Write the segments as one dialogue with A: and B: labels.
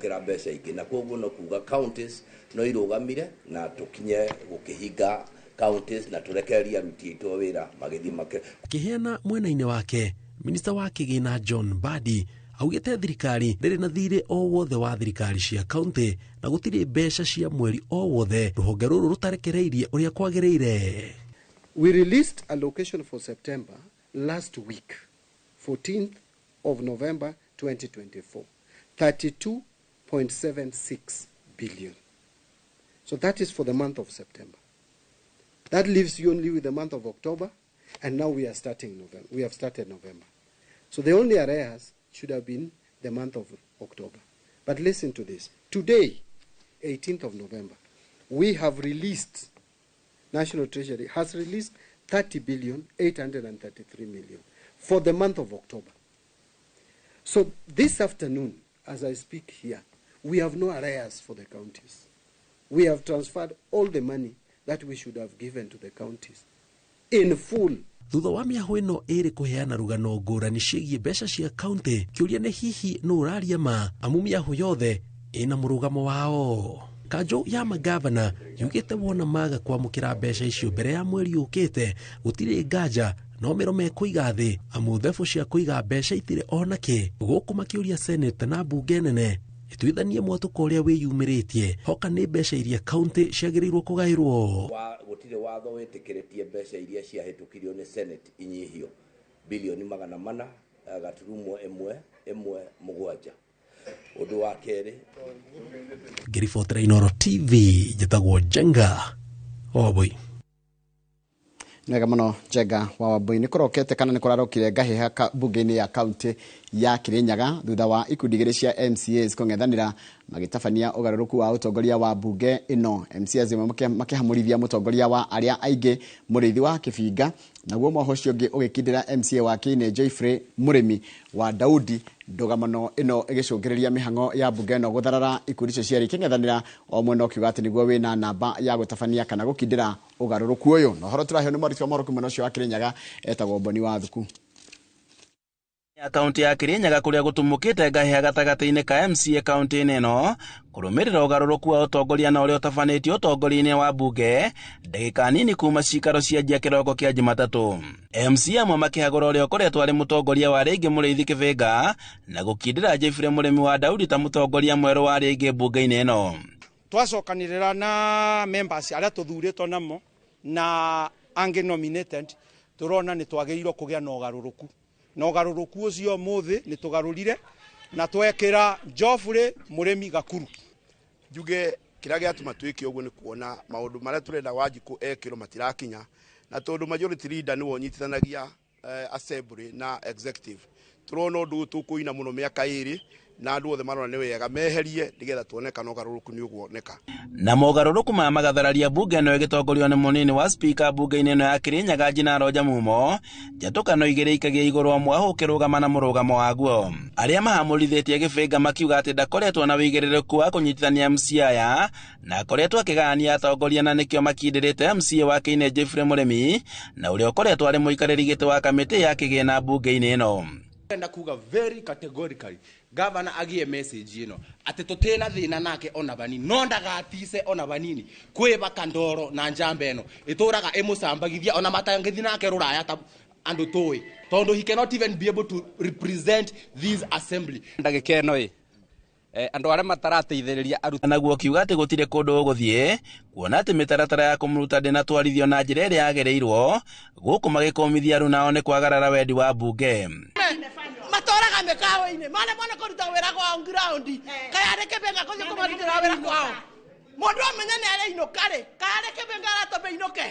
A: Tũkwamũkĩra mbeca ingĩ, na koguo no kuga counties no irũgamire na tũkinye gũkĩhinga counties na tũrekererie aruti aitũ a wĩra magĩthiĩ make.
B: Akĩheana mwena-inĩ wake, minista wa kĩgĩna John Mbadi augĩte thirikari ndĩrĩ na thirĩ o wothe wa thirikari cia kaunti na gũtirĩ mbeca cia mweri o wothe rũhonge rũrũ rũtarekereirie ũrĩa kwagĩrĩire.
C: We released allocation for September last week, 14th of November 2024, 32.76 billion. So that is for the month of September. That leaves you only with the month of October, and now we are starting November. We have started November. So the only arrears should have been the month of October. But listen to this. Today, 18th of November, we have released, National Treasury has released 30 billion 833 million for the month of October. So this afternoon, as I speak here, we have no arrears for the counties. We have transferred all the money that we should have given to the counties in full.
B: Thutha wa mĩahũ ĩno ĩrĩ kũheana rũgano ngũrani ciĩgiĩ mbeca cia kaunti, kĩũria nĩ hihi nũ ũraria ma, amu mĩahũ yothe ĩna mũrũgamo wao. Kanjũ ya magavana yugĩte wona maga kwamũkĩra mbeca icio mbere ya mweri ũkĩte, gũtirĩ nganja no mĩro mekũiga thĩ, amu thebũ cia kũiga mbeca itirĩ ona kĩ. Gũkũ makĩũria senate na mbunge nene ituithanie mwatũka ũrĩa wĩyumĩrĩtie hoka nĩ mbeca iria kaunti ciagĩrĩirwo kũgaĩrwo.
A: Gũtirĩ watho wĩtĩkĩrĩtie mbeca iria ciahĩtũkirio nĩ senate inyihio bilioni 400 gaturumo 1 1 7. Ũndũ wa kerĩ,
B: Ngĩribotera Inooro TV, njĩtagwo Njenga Wambui.
D: Nĩwega mũno, Njenga wa Wambui. Nĩ kũrokete kana nĩ kũrarokire ngahĩha mbunge-inĩ ya kaunti ya Kirinyaga thutha wa ikundi igĩrĩ cia MCAs kũng'ethanĩra magĩtabania ũgarũrũku wa ũtongoria wa mbunge ĩno. MCAs imwe makĩhamũrithia mũtongoria wa arĩa aingĩ Mũrĩithi wa Kĩbinga, naguo mwaho ũcio ũngĩ ũgĩkindĩra MCA wa Kĩinĩ Joyfrey Mũrĩmi wa Daudi. Ndũgamano ĩno ĩgĩcũngĩrĩria mĩhang'o ya mbunge ĩno gũtharara, ikundi icio cierĩ ikĩng'ethanĩra, o mwena ũkiuga atĩ nĩguo wĩna namba ya gũtabania kana gũkindĩra ũgarũrũku ũyũ. Na ũhoro tũraheo nĩ mwandĩki wa mohoro kuma ũcio wa Kirinyaga etagwo Boni wa Thuku.
E: Ya kaunti ya Kirinyaga kũrĩa gũtumũkĩte ngahĩha gatagatĩ-inĩ ka MCA kaunti-inĩ ĩno kũrũmĩrĩra ũgarũrũku wa ũtongoria na ũrĩa ũtabanĩtio ũtongoria-inĩ wa mbunge ndagĩka nini kuma cikaro cianjia kĩroko kĩa Jumatatũ. MCA amwe makĩhagũra ũrĩa ũkoretwo arĩ mũtongoria wa rĩngĩ Mũrĩithi Kĩbĩnga na gũkindĩra Jeffrey Mũrĩmi wa Daudi ta mũtongoria mwerũ wa rĩngĩ mbunge-inĩ ĩno.
F: Twacokanĩrĩra na members arĩa tũthurĩtwo namo na angĩ nominated, tũrona nĩ twagĩrĩirwo kũgĩa na ũgarũrũku, na ũgarũrũku ũcio mũthĩ nĩ tũgarũrire na twekĩra Geoffrey Mũrĩmi Gakuru.
G: Njuge kĩrĩa gĩatũma twĩke ũguo nĩ kuona maũndũ marĩa tũrenda Wanjikũ ekĩrwo matirakinya, na tondũ majority leader nĩwe ũnyitithanagia assembly na executive, tũrona ũndũ ũyũ tũkũina mũno mĩaka 2 na andũ othe marona nĩ wega meherie nĩgetha tuone kana ũgarũrũku nĩ ũguoneka.
E: Na mogarũrũku maya magathararia mbunge ĩno ĩgĩtongorio nĩ mũnini wa spika mbunge-inĩ ĩno ya Kirinyaga Njina Roja Mumo, njatũkano igĩrĩ ikagia igũrũ wa mwahu ũkĩrũgama na mũrũgamo waguo. Arĩa mahamũrithĩtie Gĩbĩnga makiuga atĩ ndakoretwo na wĩigĩrĩrĩku wa kũnyitithania MCA aya na akoretwo akĩgayania atongoria, na nĩkĩo makindĩrĩte MCA wa Kĩine Jeffrey Mũrĩmi na ũrĩa ũkoretwo arĩ mũikarĩri gĩtĩ wa kamĩtĩ ya kĩgĩna mbunge-inĩ ĩno.
H: Ndĩrenda kuga very categorically, governor agie message ĩno atĩ tũtĩna thĩna nake ona vanini, no ndagatice ona vanini kwĩbaka ndoro na njamba ĩno ĩtũraga ĩmũcambagithia ona matangĩthi nake rũraya ta andũ tũĩ, tondũ he cannot even be able to represent this assembly.
I: Ndagĩka ĩno ĩ andũ arĩa matarateithĩrĩria aruti.
E: Naguo kiuga atĩ gũtirĩ kũndũ ũgũthiĩ kuona atĩ mĩtaratara ya kũmũruta ndĩnatwarithio na njĩra ĩrĩa yagĩrĩirwo, gũkũ magĩkũmithia aru nao nĩ kwagarara wendi wa mbunge.
J: Matoraga mĩkawa-inĩ mane mwana kũruta wĩra kwao ground, kayarĩ kĩbĩnga kũthiĩ kũmarutĩra wĩra kwao. Mũndũ amenya nĩ arainũka rĩ, kayarĩ kĩbĩnga aratũmbe inũke,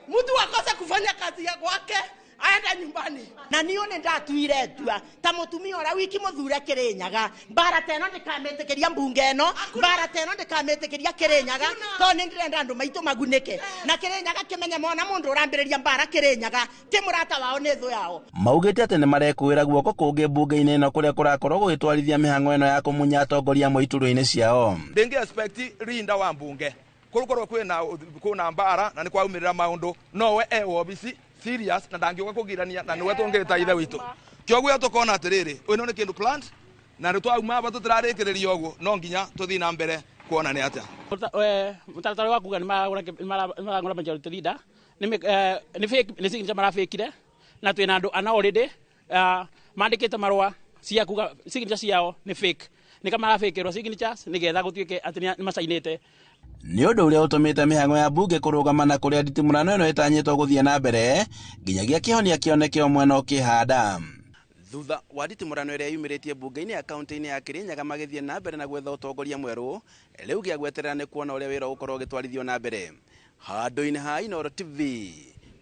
J: mtu akose kufanya kazi ya gwake aenda nyumbani.
K: Na niũ nĩ ndatuire ntua ta mũtumia ũrĩa wiki mũthure Kĩrĩnyaga, mbara ta ĩno ndĩkamĩtĩkĩria mbunge ĩno, mbara ta ĩno ndĩkamĩtĩkĩria Kĩrĩnyaga, tondũ nĩ ndĩrenda andũ maitũ magunĩke na Kĩrĩnyaga kĩmenye mona mũndũ ũrambĩrĩria mbara Kĩrĩnyaga ti mũrata wao, nĩ thũ yao.
E: Maugĩte atĩ nĩ marekũĩra guoko kũngĩ mbunge-inĩ ĩno kũrĩa kũrakorwo gũgĩtwarithia mĩhang'o ĩno ya kũmunya atongoria amwe iturwa-inĩ ciao.
L: Ndingi expect rinda wa mbunge kũrũkorwo kwĩna mbara na nĩ kwaumĩrĩra maũndũ nowe e wobici serious na ndangĩũka kũgirania na nĩwe tũngĩta ithe witũ. Kĩoguo tũkona atĩrĩrĩ, ĩno nĩ kĩndũ planned. Na nĩ twauma aba tũtirarĩkĩrĩria ũguo, no nginya tũthiĩ na mbere kuona nĩ atĩa.
M: Mũtaratara wa kuga nĩ maragũra majority leader nĩ fake, nĩ signature marafĩkire, na twĩna andũ ana already mandĩkĩte marũa cia kuga signature ciao nĩ fake, nĩ kamarafĩkĩrwo signatures nĩgetha gũtuĩke atĩ nĩ macainĩte.
E: Nĩ ũndũ ũrĩa ũtũmĩte mĩhang'o ya mbunge kũrũgama na kũrĩa nditimũrano ĩno ĩtanyĩtwo gũthiĩ na mbere nginyagia kĩhonia kĩoneke o mwena ũkĩhanda. Thutha wa nditimũrano ĩrĩa yumĩrĩtie mbunge-inĩ ya kaunti-inĩ ya Kirinyaga magĩthiĩ na mbere na gwetha ũtongoria mwerũ, rĩu gĩa gweterera nĩ kuona ũrĩa wĩra ũgũkorwo ũgĩtwarithio na mbere. Handũ-inĩ ha Inooro TV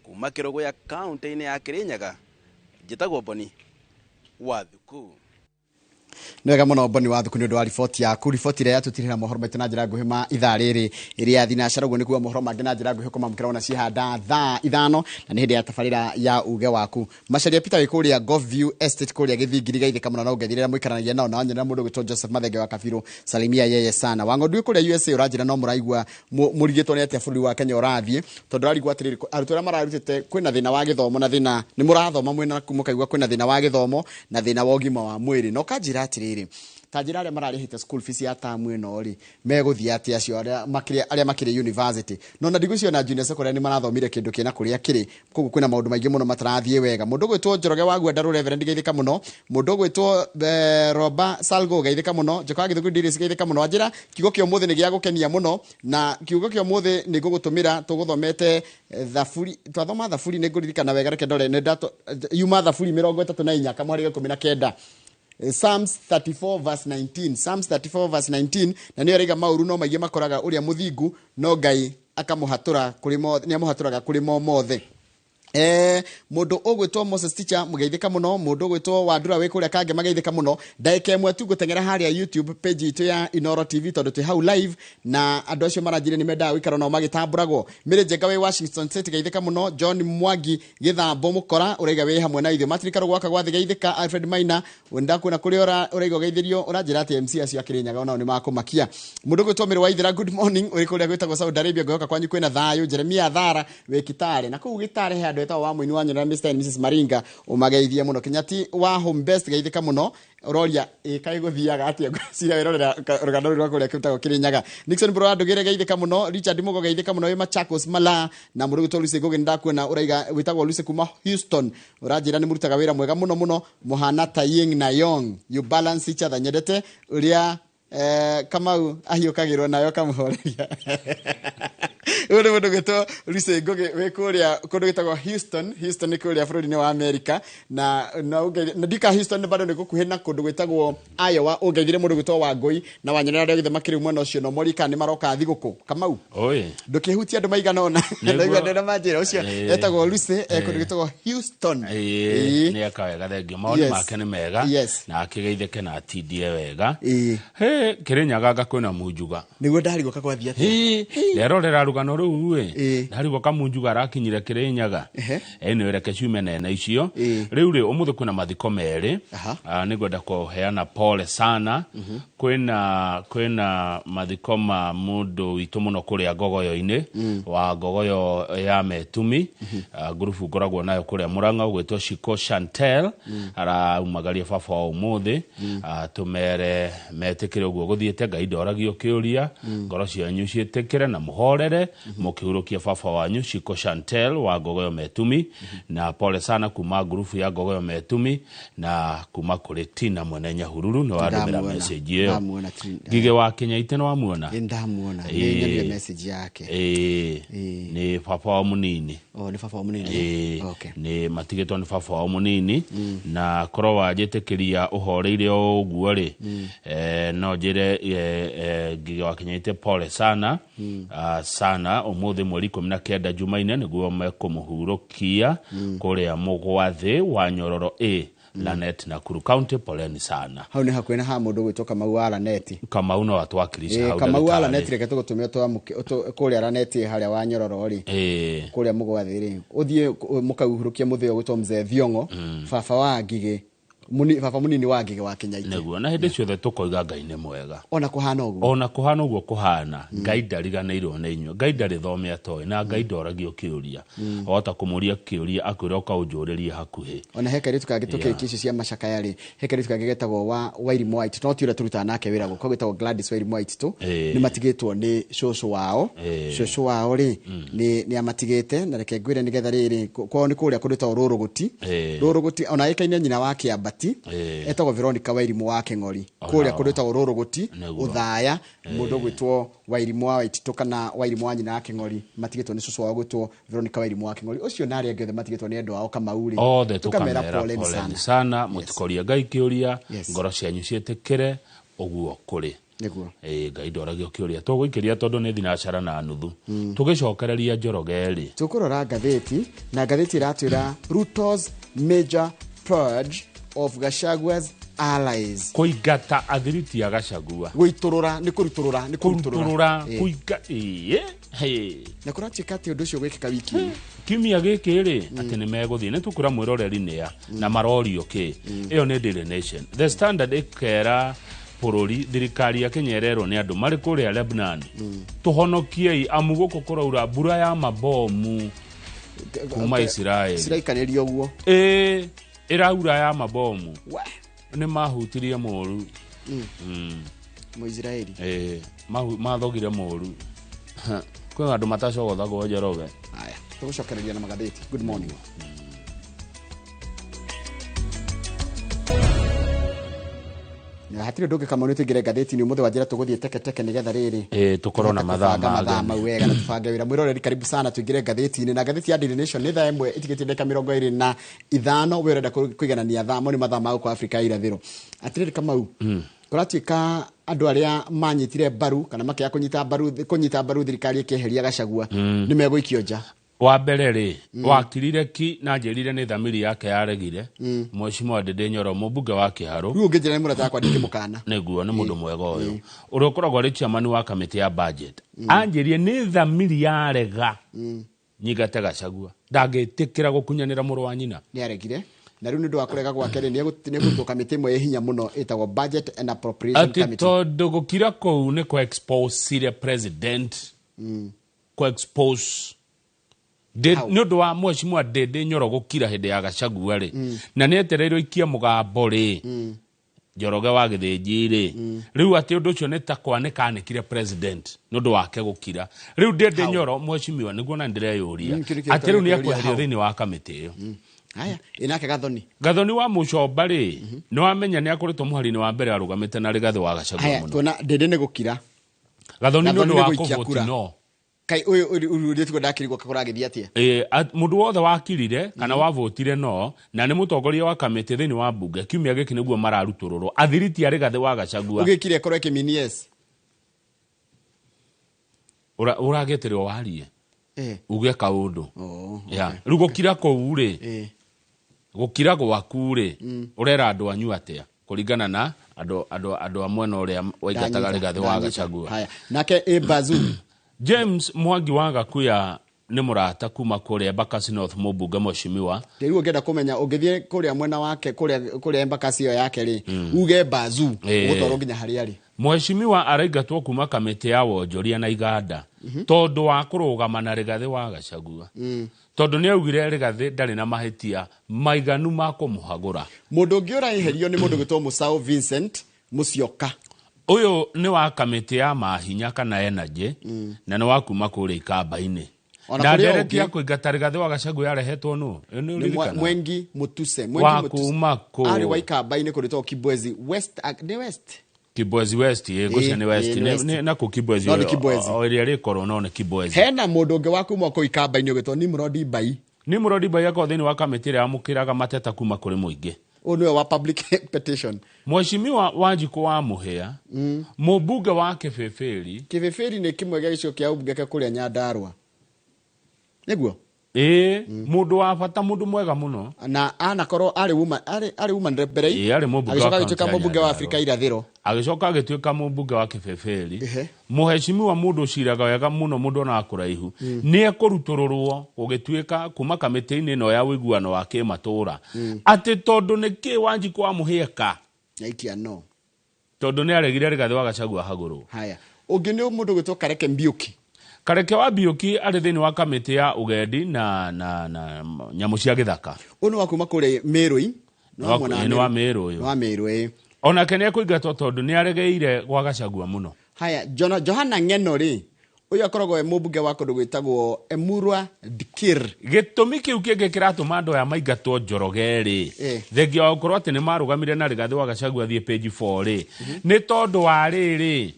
E: kuma Kĩrũgũya kaunti-inĩ ya Kirinyaga, njĩtagwo Boni Wathuku.
D: Nĩ wega mũno Boni Wathuku nĩ ũndũ wa riboti yaku, riboti ĩrĩa yatũtirĩra mohoro maitũ na njĩra nguhĩ ma ithaa rĩrĩ ĩrĩa thinacara. Ũguo nĩkuo mohoro mangĩ na njĩra nguhĩ kũmamũkĩra ona cihanda thaa 5, na nĩ hĩndĩ ya tabarĩra ya uge waku. Macaria Peter wĩ kũrĩa Golfview Estate kũrĩa Gĩthingiri, geithĩka mũno na ũngethirĩra mũikaranagia nao, na wanyonera mũndũ ũgwĩtwo Joseph Mathenge wa Kabirũ, salimia yeye sana. Wang'ondu wĩ kũrĩa USA, ũranjĩra no mũraigua mũrigĩtwo nĩ atĩa bũrũri wa Kenya ũrathiĩ, tondũ ũrarigwo atĩrĩrĩ, arutwo arĩa mararutĩte kwĩna thĩna wa gĩthomo na thĩna nĩ mũrathoma mwĩna mũkaigua kwĩna thĩna wa gĩthomo na thĩna wa ũgima wa mwĩrĩ, na ũkanjĩra atĩrĩrĩ, ta njĩra arĩa mararĩhĩte school fees ya tamu ĩno rĩ, megũthiĩ atĩa acio arĩa makĩrĩ university, no na ndigũcio na junior secondary nĩ marathomire kĩndũ kĩna kũrĩa kĩrĩ. Koguo kwĩna maũndũ maingĩ mũno matarathiĩ wega. Mũndũ ũgwĩtwo Njoroge wa Guandarũ Reverend, geithĩka mũno. Mũndũ ũgwĩtwo Roba Salgo, geithĩka mũno. Njoko wa Gĩthũngũri Diris, geithĩka mũno. Wanjĩra kiugo kĩa ũmũthĩ nĩ gĩa gũkenia mũno, na kiugo kĩa ũmũthĩ nĩ ngũgũtũmĩra. Tũgũthomete Thaburi, twathoma Thaburi, nĩ ngũririkana wega, reke ndore nĩ yuma Thaburi 34 kamũhari 19, Psalms 34 verse 19, Psalms 34 verse 19, na nĩyo ĩraiga maũru no maingĩ makoraga ũrĩa mũthingu, no Ngai akamũhatũra kũrĩ mo, nĩ amũhatũraga kũrĩ mo mothe. Mũndũ ũgwĩtwo Moses Teacher, mũgeithĩka mũno. Mũndũ ũgwĩtwo Wandura wĩ kũrĩa Kange, mageithĩka mũno. Ndagĩka ĩmwe tu ngũteng'era harĩa YouTube page itũ ya Inooro TV, tondũ twĩ hau live na andũ acio maranjire nĩ mendaga gũikara nao magĩtambũragwo. Mary Njenga wĩ Washington State, geithĩka mũno. John Mwangi Gĩthambo Mũkora, ũraiga wĩ hamwe na ithuĩ. Martin Karũgũ gwaka gwathĩ, geithĩka. Alfred Maina, ndakuona kũrĩa ũraiga ũgeithĩrio, ũranjĩra atĩ MC acio akĩrĩnyaga onao nĩ makũmakia. Mũndũ ũgwĩtwo Mĩrũ wa Ithera, good morning, ũrĩ kũrĩa gwĩtagwo Saudi Arabia, ngwĩhoka kwanyu kwĩna thayũ. Jeremia Thara wĩ Kitale, na kũu Gitare he andũ etagwo wa mũini wa Nyona, Mr and Mrs Maringa, ũmageithie mũno. Kinyati wa Home Best, geithĩka mũno. Ũroria ĩ kaĩ gũthiaga atĩa, ngwĩciria wĩrorera rũgano rũu rwa kũrĩa kĩrutagwo Kĩrĩnyaga. Nixon Bro wa Ndũgĩre, geithĩka mũno. Richard Mugo, geithĩka mũno wĩ Machakos Mala. Na mũndũ ũgwĩtwo Lucy Ngugi, nĩndakuona ũraiga wĩtagwo Lucy kuma Houston, ũranjĩra nĩ mũrutaga wĩra mwega mũno mũno, mũhana ta yin na yang, you balance each other. Nyendete ũrĩa Kamau ahiũkagĩrwo nayo kamũhoreria. Ũyũ nĩ mũndũ gwĩtwo Lucy Ngugi wĩ kũrĩa kũndũ gwĩtagwo Houston. Houston nĩ kũrĩa bũrũri-inĩ wa America, na na ndika Houston bado nĩ gũkuhĩ na kũndũ gwĩtagwo Iowa. Ũngeithire mũndũ gwĩtwo Wangũi na wanyonera arĩa othe makĩrĩ mwena ũcio, no mori kana nĩ maroka thigũkũ. Kamau,
N: Oi.
D: ndũkĩhutia andũ maigana ũna. Ndaigua ndĩna manjĩra ũcio etagwo Lucy, kũndũ gwĩtagwo Houston.
N: Ĩĩ, nĩ eka wega, thengio. Maũndũ make nĩ mega na akĩgeithĩke na atindie wega. Hĩ, Kĩrĩnyaga anga kwĩna munjuga.
D: Nĩguo ndarigwo kakwathiĩ atĩa.
N: Hĩ, nderorera rũgano rũu ĩ, ndarigwo kamunjuga arakinyire Kĩrĩnyaga. Anyway, reke ciume nene icio. Rĩu rĩ, ũmũthĩ kwĩna mathiko merĩ. Nĩngwenda kũheana pole sana. Kwĩna mathiko ma mũndũ witũ mũno kũrĩa Ngogoyo-inĩ, wa Ngogoyo ya Metumi, ngurubu ngoragwo nayo kũrĩa Mũrang'a, ũgwĩtwo Shiko Chantel, araumagaria baba wa ũmũthĩ. Tũmere metĩkĩre ũguo gũthiĩte, Ngai ndoragio kĩũria, ngoro cianyu ciĩtĩkĩre na mũhorere mũkĩhurũkia baba wanyu Shiko Chantel wa Ngogoyo Metumi. Na pole sana kuma ngurubu ya Ngogoyo Metumi na kuma kũrĩ Tina mwene Nyahururu, nĩ wandũmĩra message ĩyo.
D: Ndamuona Tina.
N: Ngige wa Kenya ite nĩ wamuona?
D: Ĩ, ndamuona, nĩ nyonire message yake.
N: Ĩĩ, nĩ baba wa mũnini.
D: Oh, nĩ baba wa mũnini.
N: Ĩĩ, nĩ matigĩtwo nĩ baba wao mũnini, na korwo wanjĩtĩkĩria ũhoreire o ũguo rĩ, no njĩre Ngige wa Kenya pole sana, sana. Ũmũthĩ mweri 19 Jumaine nĩguo mekũmũhurũkia kũrĩa Mũgwathĩ wa Nyororo A, Lanet, Nakuru County. Poleni sana.
D: Hau nĩ hakuhĩ na ha mũndũ ũgwĩtwo Kamau wa Laneti.
N: Kamau no atwakilisha hau
D: Kamau wa
N: ndagĩtarĩ.
D: Laneti, reke tũgũtũmĩre kũrĩa Laneti harĩa wa Nyororo rĩ, kũrĩa Mũgwathĩ rĩ, ũthiĩ mũkauhurũkie mũthĩ ũgwĩtwo Mzee Thiong'o, baba wa Ngigĩ. Baba munini wa Ngĩgĩ wa Kĩnyaitĩ.
N: Nĩguo, na hĩndĩ ciothe tũkoiga Ngai nĩ mwega.
D: Ona kũhana ũguo.
N: Ona kũhana ũguo kũhana, Ngai ndariganĩirwo nĩ inyuĩ. Ngai ndarĩ thome atoĩ, na Ngai ndoragio kĩũria. Wahota kũmũria kĩũria akwĩra ũka ũnjũrĩrie hakuhĩ.
D: Ona he kairĩtu kangĩ tũkĩrĩkia icio cia macakaya rĩ, he kairĩtu kangĩ getagwo wa Wairimũ wa Waititũ, no ti ũrĩa tũrutaga nake wĩra gũkũ, getagwo Gladys Wairimũ wa Waititũ. Nĩ matigĩtwo nĩ cũcũ wao. Cũcũ wao rĩ, nĩ amatigĩte, na reke ngwĩre nĩgetha rĩrĩ, kwao nĩ kũrĩa kũndũ Rũrũgũti. Rũrũgũti, ona ĩkaine nyina wa Kĩambati, etagwo Veronica Wairimũ wa Kĩng'ori. Kũrĩa kũndũ gwĩtagwo Rũrũgũti, Ũthaya, mũndũ ũgwĩtwo Wairimũ wa Waititũ kana Wairimũ wa nyina wa Kĩng'ori, matigĩtwo nĩ cũcũ wao gwĩtwo Veronica Wairimũ wa Kĩng'ori. Ũcio na arĩa angĩ othe matigĩtwo nĩ endwa ao Kamau rĩ,
N: othe
D: tũkamera
N: tũkamera
D: poleni
N: poleni
D: sana.
N: sana, mũtikorie Ngai kĩũria, ngoro cianyu ciĩtĩkĩre ũguo kũrĩ.
D: Nĩguo.
N: Ngai ndoragio kĩũria. Tũgũikĩria tondũ nĩ thinacara na nuthu. Tũgĩcokereria Njoroge rĩ.
D: Tũkũrora ngathĩti, na ngathĩti ĩratwĩra Ruto's major purge of Gachagua's allies.
N: Kũingata athiriti a Gachagua.
D: Gũitũrũra, nĩ kũrutũrũra, nĩ kũrutũrũra.
N: Kũrutũrũra, kũinga, ĩĩ.
D: Na kũratuĩka atĩ ũndũ ũcio gwĩkĩka wiki ĩno.
N: Kiumia gĩkĩ rĩ, atĩ nĩ megũthiĩ, nĩ tũkwĩra mwĩroreri nĩa, na marorio kĩ. Ĩyo nĩ Daily Nation. The Standard ĩkera bũrũri, thirikari ya Kenya ĩrerwo nĩ andũ marĩ kũrĩa Lebanon. Tũhonokiei amu gũkũ kũraura mbura ya mabomu kuma Israel.
D: Ciraikanĩrio ũguo.
N: Ĩraura ya mabomu. Nĩ mahutirie mũru.
D: Mũisiraeli.
N: Mathogire mũru. Kwĩ andũ matacogothagwo Njoroge.
D: Haya, tũgũcokereria na magathĩti. Good morning. Na hatirĩ ũndũ ũngĩ Kamau, nĩ tũingĩre ngathĩti-inĩ ũmũthĩ wa njĩra tũgũthiĩ teke teke nĩgetha rĩrĩ
N: Tũkorwo na mathaa
D: tũbanga mathaa
N: maganu.
D: mau wega na tũbange wĩra. Mwĩroreri, karibu sana tũingĩre ngathĩti-inĩ, na ngathĩti ya Daily Nation nĩ thaa 1 ĩtigĩtie ndagĩka 25. We ũrenda kũiganania thaa, mo nĩ mathaa ma gũkũ Afrika ya irathĩro. Atĩrĩrĩ Kamau, kũratuĩka andũ arĩa manyitire mbaru kana makĩaga kũnyita mbaru thirikari ĩkĩeheria Gachagua nĩ megũikio nja.
N: Wa mbere rĩ, wakirire ki na njĩrire nĩ thamiri yake yaregire. Mheshimiwa Ndindi Nyoro, mũmbunge wa Kĩharũ.
D: Rĩu ũngĩnjĩra nĩ mũrata wakwa ndingĩmũkana.
N: Nĩguo, nĩ mũndũ mwega ũyũ. Ũrĩa ũkoragwo arĩ chairman wa kamĩtĩ ya budget. Anjĩrire nĩ thamiri yarega. Nyingate Gachagua. Ndangĩtĩkĩra gũkunyanĩra mũrũ wa nyina.
D: Nĩ aregire. Na rĩu nĩ ũndũ wa kũrega gwake rĩ, nĩ egũtwo kamĩtĩ ĩmwe ĩ hinya mũno ĩtagwo Budget and Appropriation
N: Atĩ
D: Committee.
N: tondũ gũkira kũu nĩ kũ-expose president. Kũ-expose. Nĩ ũndũ wa Mheshimiwa Ndindi Nyoro gũkira hĩndĩ ya Gachagua rĩ, na nĩ etereirwo ikie mũgambo rĩ, Njoroge wa Gĩthĩnji rĩ, rĩu atĩ ũndũ ũcio nĩ ta kwanĩkanĩkire president nĩ ũndũ wake gũkira. Rĩu Ndindi Nyoro mheshimiwa, nĩguo na ndĩreyũria
D: Kĩu nĩkĩo
N: atĩ rĩu nĩ
D: kĩũria
N: ekweherio
D: hau.
N: thĩinĩ wa kamĩtĩ ĩyo.
D: Haya, ĩnake Gathoni.
N: Gathoni wa Mũcomba rĩ, nĩ wamenya nĩ akoretwo mũhari-inĩ wa mbere arũgamĩte na Rigathĩ wa Gachagua
D: Haya,
N: mũno.
D: tuona Ndindi nĩ gũkira.
N: Gathoni nĩ
D: Gathoni
N: ũndũ
D: nĩ
N: wa
D: gũikia
N: kũvoti
D: kura.
N: no.
D: Kai ũyũ ũrĩtwo ndakĩrigwo kũragĩthiĩ atĩa?
N: Mũndũ wothe wakirire kana wavotire no, na nĩ mũtongoria wa kamĩtĩ thĩinĩ wa mbunge, kiumia gĩkĩ nĩguo mararutũrũrwo. Athiriti a Rigathĩ wa Gachagua.
D: Ũgĩkire ĩkorwo ĩkĩmini yes.
N: Ũragĩtĩrwo warie. Uge kaũndũ. Rĩu gũkira kũu rĩ, gũkira gwaku rĩ, ũrera andũ anyu atĩa? Kũringana na andũ a mwena ũrĩa waingataga Rigathĩ wa Gachagua.
D: Haya, nake Bazu.
N: James Mwangi wa Gakuya nĩ mũrata kuma kũrĩa Embakasi North, mũmbunge mheshimiwa.
D: Rĩu ũngĩenda kũmenya ũngĩthiĩ kũrĩa mwena wake, kũrĩa Embakasi ĩyo yake rĩ, uge Bazu, ũgũtwarwo nginya harĩa arĩ.
N: Mheshimiwa araingatwo kuma kamĩtĩ ya wonjoria na iganda tondũ wa kũrũgama na Rigathĩ wa Gachagua. Tondũ nĩ augire Rigathĩ ndarĩ na mahĩtia maiganu ma kũmũhagũra.
D: Mũndũ ũngĩ ũraeherio nĩ mũndũ ũgwĩtwo Musau Vincent Musyoka.
N: Ũyũ nĩ wa kamĩtĩ ya mahinya kana energy, na nĩ wa kuma kũrĩa Ikamba-inĩ.
D: Ona
N: Na
D: kũrĩ
N: ndereti
D: ũngĩ
N: ya kũingata Rigathĩ wa Gachagua yarehetwo nũ? Ĩyo nĩ
D: Nĩ
N: ũririkanaga?
D: Mwengi Mutuse. Mwengi
N: Wa
D: Mutuse.
N: kuma kũ?
D: Arĩ wa Ikamba-inĩ kũrĩtwo Kibwezi West, nĩ West?
N: Kibwezi West, ngũcia nĩ West.
D: Nĩ West.
N: Na kũ Kibwezi?
D: No, nĩ Kibwezi.
N: O ĩrĩa rĩkorwo no nĩ Kibwezi.
D: Hena mũndũ ũngĩ wa kuma kũu Ikamba-inĩ ũgwĩtwo Nimrod Mbai.
N: Nimrod Mbai akorwo thĩinĩ wa kamĩtĩ ĩrĩa yamũkĩraga mateta kuma kũrĩ mũingĩ.
D: Ũyũ nĩwe wa public petition.
N: Mheshimiwa Wanjikũ wa Mũhĩa, mũmbunge wa Kĩbĩbĩri.
D: Kĩbĩbĩri nĩ kĩmwe gĩa gĩcigo kĩa ũmbunge kũrĩa Nyandarũa. Nĩguo?
N: Ĩĩ, mũndũ wa bata, mũndũ mwega mũno.
D: Na anakorwo arĩ woman, arĩ woman rep mbere.
N: Ĩĩ, arĩ mũmbunge wa
D: agĩcoka
N: kaunti
D: agĩtuĩka
N: ya
D: mũmbunge wa
N: Nyandarua.
D: Afrika Irathĩro.
N: Agĩcoka agĩtuĩka mũmbunge wa Kĩbĩbĩri, mũhecimiwa, mũndũ ũciraga wega mũno, mũndũ onaga kũraihu. Nĩ ekũrutũrũrwo gũgĩtuĩka kuma kamĩtĩ-inĩ ĩno ya ũiguano wa kĩmatũra, atĩ tondũ nĩ kĩ Wanjikũ amũhĩeka
D: Naikia no.
N: Tondũ nĩ aregire Rigathĩ wa Gachagua hagũrwo.
D: Haya, ũngĩ nĩ mũndũ ũgwĩtwo Kareke Mbiũki.
N: Kareke wa Mbiũki arĩ thĩinĩ wa kamĩtĩ ya ũgendi na nyamũ cia gĩthaka.
D: Ũyũ nĩ wa kuma kũrĩa Mĩrũi.
N: Nĩ nĩ wa Mĩrũ ũyũ.
D: Nĩ wa Mĩrũ, ĩĩ.
N: Onake nĩ ekũingatwo tondũ nĩ aregeire gwa Gachagua mũno.
D: Haya, Johana Ng'eno rĩ, ũyũ akoragwo e mũmbunge wa kũndũ gwĩtagwo Emurua Dikir.
N: Gĩtũmi kĩu kĩngĩ kĩratũma andũ aya maingatwo, Njoroge rĩ, thengia wa gũkorwo atĩ nĩ marũgamire na Rigathĩ wa Gachagua athiĩ page 4 rĩ, nĩ tondũ wa rĩrĩ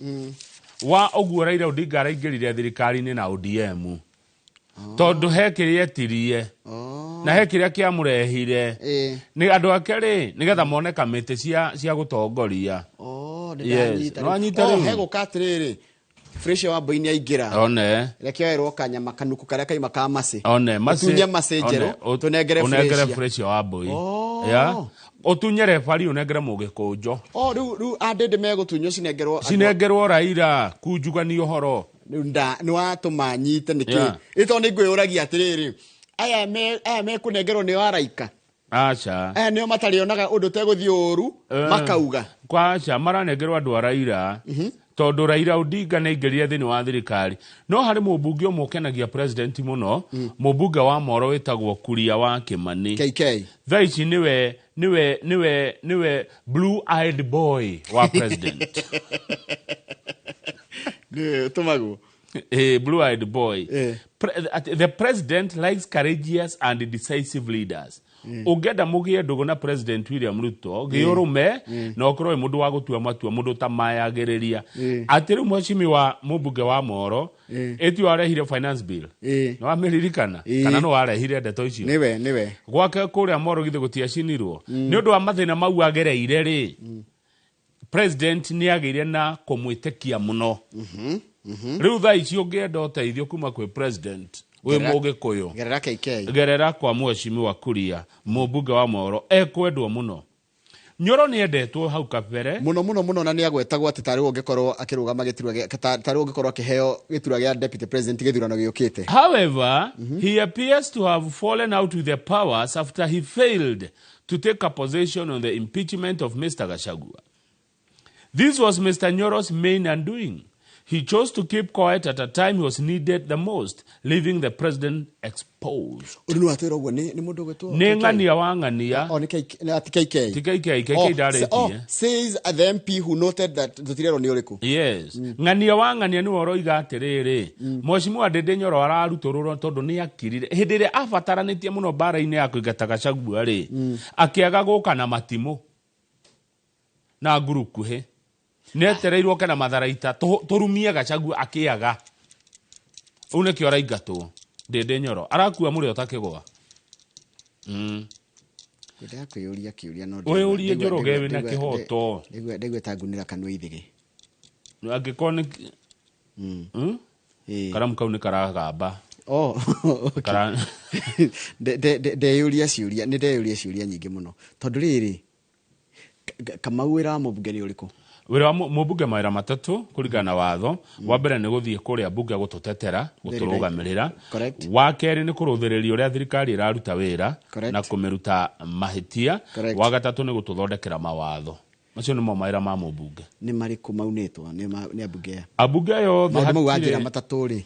N: wa ũguo Raila Odinga araingĩrire thirikari-inĩ na ODM, tondũ he kĩrĩa etirie na he kĩrĩa kĩamũrehire nĩ andũ ake rĩ, nĩgetha mone kamĩtĩ cia gũtongoria.
D: Oh, nĩ
N: Yes.
D: ndanyita.
N: Nĩ wanyita.
D: Oh,
N: Rĩu.
D: hegũka atĩrĩrĩ, Fresh wa Mbui nĩ aingĩra.
N: One.
D: Reke oerwo kanyama kanuku karĩa kaima ka macĩ.
N: One macĩ.
D: Ũtunye macĩ njerũ, tũnengere
N: ũnengere
D: Fresh.
N: Fresh wa Mbui.
D: Oh.
N: Ya ũtunye rebari, ũnengere mũgĩkũnjo.
D: Oh, rĩu andĩndĩ megũtunywo cinengerwo
N: Cinengerwo Raila kunjugania ũhoro.
D: Rĩu nĩ watũma nyite nĩkĩ. Ĩ tondũ nĩ ngwĩyũragia atĩrĩrĩ, aya mekũnengerwo nĩo araika?
N: Aca.
D: Aya nĩo matarĩonaga ũndũ tegũthiĩ ũru makauga?
N: Kwaca, maranengerwo andũ a Raila tondũ Raila Odinga nĩ aingĩrire thĩinĩ wa thirikari. No harĩ mũmbunge ũmwe ũkenagia president mũno, mũmbunge wa Moro wĩtagwo Kuria wa Kĩmani.
D: KK.
N: Thaa ici nĩwe blue eyed boy wa president.
D: Nĩ tũmagwo.
N: Blue eyed boy. The president likes courageous and decisive leaders. Ũngĩenda mũgĩe ndũgũ na President William Ruto, gĩ ũrũme na ũkorwo wĩ mũndũ wa gũtua matua, mũndũ ũtamayagĩrĩria. Atĩ rĩu mheshimiwa mũmbunge wa Moro ĩtio warehire finance bill, nĩ wamĩririkana? Kana nĩ warehire ndeto icio?
D: Nĩwe, nĩwe.
N: Gwake kũrĩa Moro githĩ gũtiacinirwo nĩ ũndũ wa mathĩna mau agereire rĩ? President nĩ agĩire na kũmwĩtĩkia mũno. Rĩu thaa ici ũngĩenda ũteithio kuma kwĩ president wĩ mũgĩkũyũ,
D: gerera KK.
N: Gerera kwa mheshimiwa Kuria, mũmbunge wa Moro, ekwendwo mũno. Nyoro nĩ endetwo hau kabere.
D: Mũno mũno mũno, na nĩ agwetagwo atĩ tarĩ ũngĩkorwo akĩrũgama gĩturwa tarĩ ũngĩkorwo akĩheo gĩturwa gĩa deputy president gĩthurano gĩũkĩte.
N: However, he appears to have fallen out with the powers after he failed to take a position on the impeachment of Mr. Gachagua. This was Mr. Nyoro's main undoing. He chose to keep quiet at a time he was needed the most, leaving the president exposed.
D: Ũndũ nĩ watwĩra ũguo nĩ mũndũ ũgwĩtwo
N: Nĩ
D: KK.
N: ng'ania wa ng'ania.
D: Oh, nĩ KK, nĩ ati KK.
N: Ti KK, KK
D: Oh,
N: ndarĩtie.
D: oh, says the MP who noted that tũtirerwo nĩ ũrĩkũ.
N: Yes. Ng'ania wa ng'ania nĩwe ũroiga atĩrĩrĩ, mheshimiwa Ndĩndĩ Nyoro ararutũrũrwo tondũ nĩ akirire hĩndĩ ĩrĩa abataranĩtie mũno mbara-inĩ ya kũingata Gachagua rĩ, akĩaga gũka na matimũ na ngurukuhĩ, nĩetereirwo ke na matharaita tũrumie Gachagua, akĩaga. Ũu nĩkĩo araingatwo. Ndĩndĩ Nyoro arakua mũrĩo ta kĩgwa.
D: Ngwendaga kwĩyũria kĩũria no
N: Wĩyũrie, Njoroge, wĩna kĩhoto.
D: Ndaigua ta ngunĩra kanua ithĩgĩ.
N: Angĩkorwo nĩ Karamu kau nĩ karagamba.
D: Oh, okay. Ndeyũria ciũria, nĩ ndeyũria ciũria nyingĩ mũno tondũ rĩrĩ, Kamau, wĩra wa mũmbunge nĩ ũrĩkũ?
N: Wĩra wa mũmbunge, mawĩra matatũ kũringana na watho. Wa mbere nĩ gũthiĩ kũrĩa mbunge gũtũtetera, gũtũrũgamĩrĩra. Wa kerĩ nĩ kũrũthĩrĩria ũrĩa thirikari ĩraruta wĩra na kũmĩruta mahĩtia. Wa gatatũ nĩ gũtũthondekera mawatho. Macio nĩmo mawĩra ma mũmbunge.
D: Nĩ marĩkũ maunĩtwo nĩ ambunge aya?
N: Ambunge aya othe
D: Maũndũ mau wanjĩra
N: hatirĩ
D: matatũ rĩ,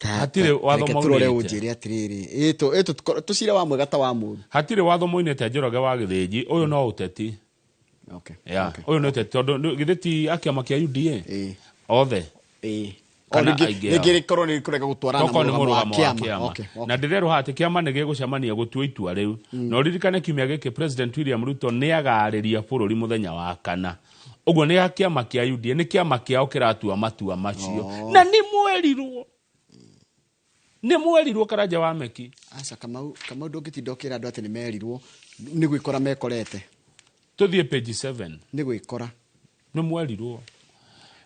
N: hatirĩ watho
D: reke tũrore.
N: maunĩte.
D: Ũnjĩre atĩrĩrĩ, ĩ tũcire wa mwega ta wa mũru.
N: Hatirĩ watho moinĩte, Njoroge wa Gĩthĩnji. Ũyũ no ũteti. Ya, ũyũ nĩ ũteti tondũ githĩ ti a kĩama kĩa UDA othe kana aingĩ ao?
D: Rĩngĩ rĩkorwo nĩ kũrega gũtwarana
N: Tokorwo nĩ
D: mũrũgamo wa
N: mũrũgamo wa
D: kĩama.
N: kĩama.
D: Okay.
N: Na ndĩrerwo haha atĩ kĩama nĩ gĩgũcemania gũtua itua rĩu. Na ũririkane kiumia gĩkĩ President William Ruto nĩ agarĩria bũrũri mũthenya wa kana. Ũguo nĩ a kĩama kĩa UDA, nĩ kĩama kĩao kĩratua matua macio. Na nĩ mwerirwo Karanja wa Meki.
D: Aca, Kamau, ndũngĩtinda ũkĩra andũ atĩ nĩ merirwo, nĩ gwĩkora mekorete.
N: Tũthiĩ page 7.
D: Nĩ gwĩkora.
N: Nĩ mwerirwo.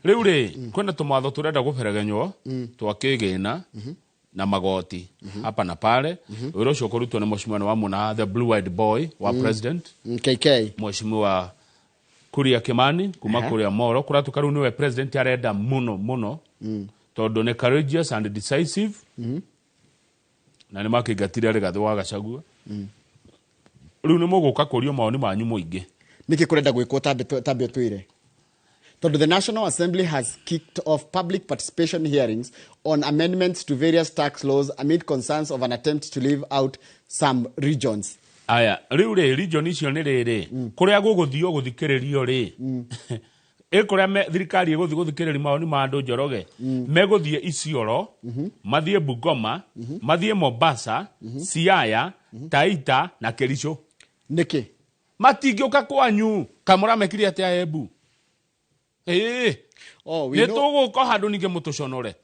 N: Rĩu rĩ, kwĩna tũmawatho tũrenda gũberegenywo twa kĩgĩna. Na magoti hapa na pale. Wĩra ũcio ũkũrutwo nĩ mheshimiwa nĩ wamwona, the blue eyed boy wa president,
D: KK.
N: Mheshimiwa Kuria Kimani kuma kũrĩa Moro. Kũratuĩka rĩu nĩwe president arenda mũno mũno, tondũ nĩ courageous and decisive, na nĩ makĩingatire Rigathĩ wa Gachagua. Rĩu nĩ mũgũka kũrio mawoni manyu mũingĩ.
D: Nĩkĩ kũrenda gwĩkwo? Tambe ũtwĩre, tondũ the National Assembly has kicked off public participation hearings on amendments to various tax laws amid concerns of an attempt to leave out some regions.
N: Aya, rĩu rĩ, region icio nĩ rĩrĩ, kũrĩa gũgũthio gũthikĩrĩrio rĩ, ĩ kũrĩa thirikari ĩgũthiĩ gũthikĩrĩria mawoni ma andũ, Njoroge, megũthiĩ Isiolo, mathiĩ Bungoma, mathiĩ Mombasa, Siaya, Taita na Kericho.
D: Nĩkĩ?
N: Matingĩũka kwanyu. Kamũra mekire atĩa Embu? Ĩĩ.
D: Oh, we
N: nĩ
D: know.
N: Tũgũka handũ ningĩ mũtũconore.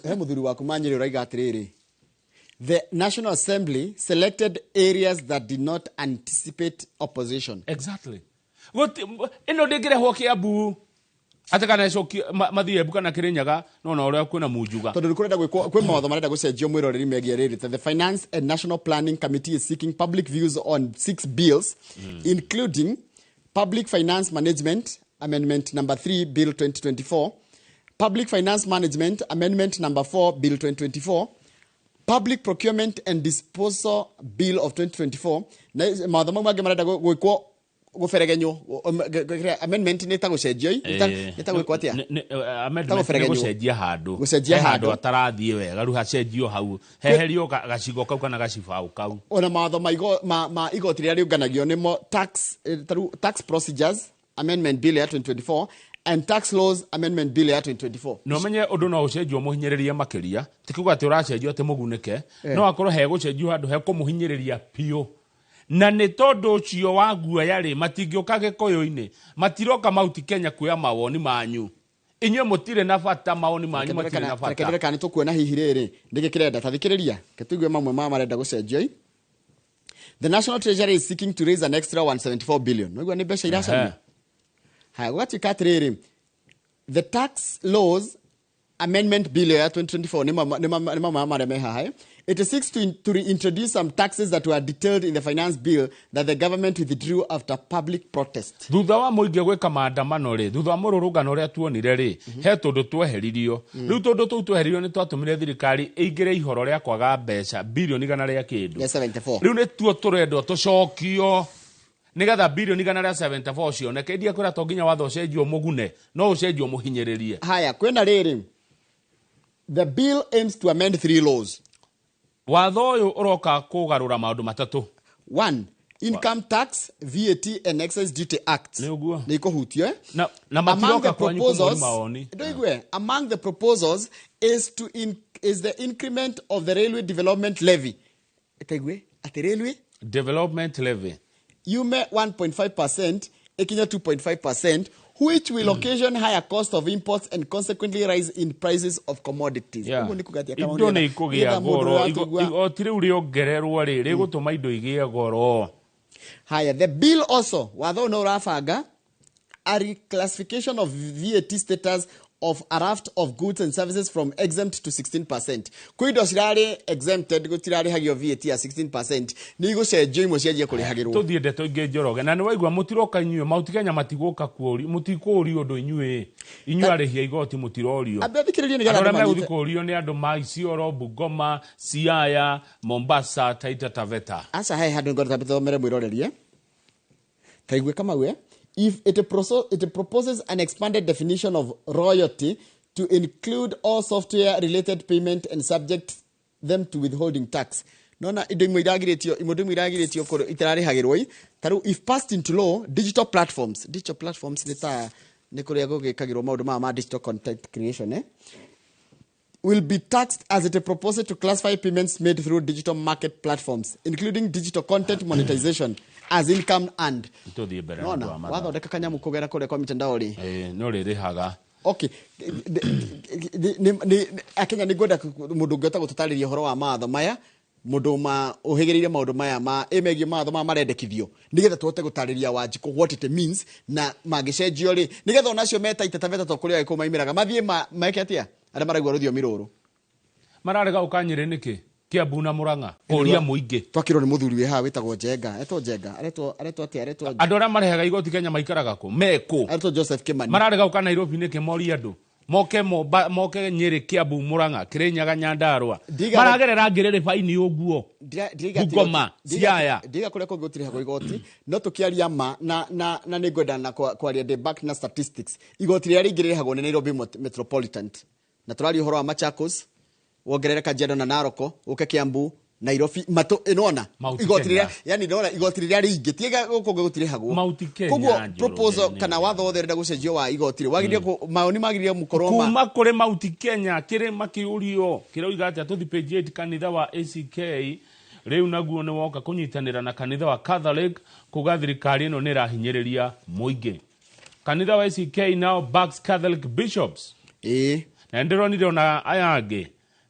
D: He mũthuri waku manyĩrĩ ũraiga atĩrĩrĩ, the National Assembly selected areas that did not anticipate opposition.
N: Exactly. Ĩno ndĩngĩrehwo Kĩambu atĩ kana ĩcokie mathiĩ Embu kana Kĩrĩnyaga, nona ũrĩa kwĩna munjuga.
D: Tondũ nĩ kũrenda gwĩkwo, kwĩ mawatho marenda gũcenjio, mwĩroreri, megiĩ rĩrĩ ta the Finance and National Planning Committee is seeking public views on six bills, including Public Finance Management Amendment Number 3 Bill 2024, Public Finance Management Amendment Number 4 Bill 2024, Public Procurement and Disposal Bill of 2024, na mawatho mau mangĩ marenda gwĩkwo gũberegenywo, amendment nĩ ta gũcenjio i? Nĩ ta gwĩkwo atĩa?
N: Amendment
D: Ta
N: nĩ
D: gũberegenywo.
N: Gũcenjia handũ.
D: Gũcenjia
N: He handũ
D: handũ.
N: hatarathiĩ wega, rĩu hacenjio hau, heherio gacigo kau kana gacibaũ kau.
D: Ona mawatho ma igoti rĩrĩa rĩũnganagio nĩmo tax, tarĩu Tax Procedures Amendment Bill ya 2024 and Tax Laws Amendment Bill ya 2024.
N: Na ũmenye ũndũ no ũcenjio mũhinyĩrĩrie makĩria, ti kuga atĩ ũracenjio atĩ mũgunĩke. No akorwo hegũcenjio handũ hekũmũhinyĩrĩria biũ, na nĩ tondũ ũcio wa guoya rĩ, matingĩũka Gĩkũyũ-inĩ, matiroka Mauti Kenya kuoya mawoni manyu. Inyuĩ mũtirĩ na bata, mawoni manyu matirĩ na
D: Reke
N: bata.
D: Ndore kana nĩ tũkuona hihi rĩrĩ ndĩkĩ kĩrenda. Ta thikĩrĩria, ke tũigue mamwe ma marenda gũcenjio i. The National Treasury is seeking to raise an extra 174 billion. Naigua nĩ mbeca iracario. Haya, gũgatuĩka atĩrĩrĩ, the Tax Laws Amendment Bill ya 2024 nĩ mamwe ma marĩa me haha, eh? It seeks to reintroduce some taxes that were detailed in the finance bill that the government withdrew after public protest.
N: Thutha wa mũingĩ gwĩka maandamano rĩ, thutha wa mũrũrũngano ũrĩa tuonire rĩ, he tũndũ tweheririo. Rĩu tũndũ tũu tweheririo nĩ twatũmire thirikari ĩingĩre ihoro rĩa kwaga mbeca birioni 100 rĩa kĩndũ.
D: Rĩa 74.
N: Rĩu nĩtuo tũrendwo tũcokio nĩgetha birioni 174 cioneke. India kwĩra to nginya watho ũcenjio mũgune, no ũcenjio mũhinyĩrĩrie.
D: Haya, kwĩna rĩrĩ, the bill aims to amend three laws.
N: Watho ũyũ ũroka kũgarũra maũndũ matatũ.
D: One, Income Tax, VAT and Excise Duty Act.
N: Nĩ ũguo.
D: Nĩ ikũhutio, eh?
N: Na matiroka kwanyu kũmũri mawoni.
D: Ndoigue, among the proposals is the increment of the Railway Development Levy. Kaigue, atĩ railway
N: development levy
D: yume 1.5% ikinye 2.5%, which will occasion higher cost of imports and consequently rise in prices of commodities. Ũguo nĩ kuga atĩa, kama
N: Indo nĩ ikũgĩa
D: nĩgetha mũndũ
N: goro.
D: ũratũigua-
N: Igoti rĩu rĩongererwo rĩ, rĩgũtũma indo igĩe goro.
D: Haya, the bill also, watho ũyũ no ũrabanga a reclassification of VAT status of a raft of goods and services from exempt to 16%. Kwĩ indo cirarĩ exempted, gũtirarĩhagio VAT ya 16%, nĩ igũcenjio, imwe cianjie kũrĩhagĩrwo.
N: Tũthiĩ ndeto ingĩ, Njoroge, na nĩ waigua mũtiroka inyuĩ Mauti Kenya, matigũka kũũrio, mũtikũũrio ũndũ inyuĩ arĩhi a igoti mũtirorio.
D: Ambe thikĩrĩrie nĩgetha
N: Andũ arĩa
D: andũ
N: megũthiĩ
D: manyite.
N: kũũrio nĩ andũ ma Isiolo, Bungoma, Siaya, Mombasa, Taita Taveta.
D: Aca, he handũ ngorwo thomere mwĩrorerie kaigue kamau, eh? If it proposes an expanded definition of royalty to include all software related payment and subject them to withholding tax. Nona indo imwe iragirĩtio, indo imwe iragirĩtio itararĩhagĩrwo i. Ta rĩu, if passed into law, digital platforms nĩ ta nĩ kũrĩa gũgĩkagĩrwo maũndũ maya ma digital content creation, eh? Will be taxed as it proposes to classify payments made through digital market platforms, including digital content monetization, as income earned.
N: Tũthiĩ mbere na ũndũ
D: Nona
N: wa mathaa.
D: wathondeka kanyamu kũgera kũrĩa kwa mitandao rĩ.
N: Ĩĩ, no rĩrĩhaga.
D: Okay, akenya, nĩ ngwenda mũndũ ũngĩhota gũtũtarĩria ũhoro wa mawatho maya, mũndũ ma ũhĩgĩrĩire maũndũ maya ma ĩ megiĩ mawatho maya marendekithio, nĩgetha tũhote gũtarĩria Wanjikũ what it means, na mangĩcenjio rĩ, nĩgetha onacio meta Taita Taveta, to kũrĩa Agĩkũyũ maimĩraga mathiĩ meke atĩa, arĩa maraigua rũthiomi rũrũ.
N: Mararega gũka Nyĩrĩ nĩkĩ? Kiambu na Murang'a kũria mũingĩ.
D: Twakirwo nĩ mũthuri wĩ haha wĩtagwo Njenga. Etwo Njenga, aretwo aretwo atĩa, aretwo
N: Andũ arĩa marehaga igoti Kenya maikaraga kũ? Mekũ?
D: Aretwo Joseph Kimani.
N: Mararega gũka Nairobi nĩkĩ? Morie andũ moke Momba, moke Nyĩrĩ, Kiambu, Murang'a, Kĩrĩnyaga, Nyandarua. Maragerera Ngĩrĩrĩ baini ũguo. Bungoma, Siaya.
D: Ndiga kũrĩa kũngĩ gũtirĩhagwo igoti, no tũkĩaria ma na na na nĩ ngwenda na kwaria ndĩ back na statistics. Igoti rĩrĩa rĩingĩ rĩrĩhagwo nĩ Nairobi Metropolitan. Na tũraria ũhoro wa Machakos, wongerere Kajiado na Narok, ũke Kiambu, Nairobi, matũ ĩnona
N: Mount
D: igoti
N: Kenya.
D: rĩrĩa, yani ndona igoti rĩrĩa rĩingĩ tiga gũkũ kũngĩ gũtirĩhagwo.
N: Mount Kenya,
D: Koguo
N: Njoroge,
D: proposal
N: nĩ
D: kana watho wothe ũrenda gũcenjio wa igoti rĩ, wagĩrĩire maoni magĩrĩire mũkorwo ma
N: Kuma kũrĩ Mount Kenya kĩrĩma kĩũrio kĩroiga atĩa? Tũthi page 8. Kanitha wa ACK rĩu naguo nĩ woka kũnyitanĩra na kanitha wa Catholic kuga thirikari ĩno nĩ ĩrahinyĩrĩria mũingĩ. Kanitha wa ACK now backs Catholic bishops. Na nĩndĩronire ona aya angĩ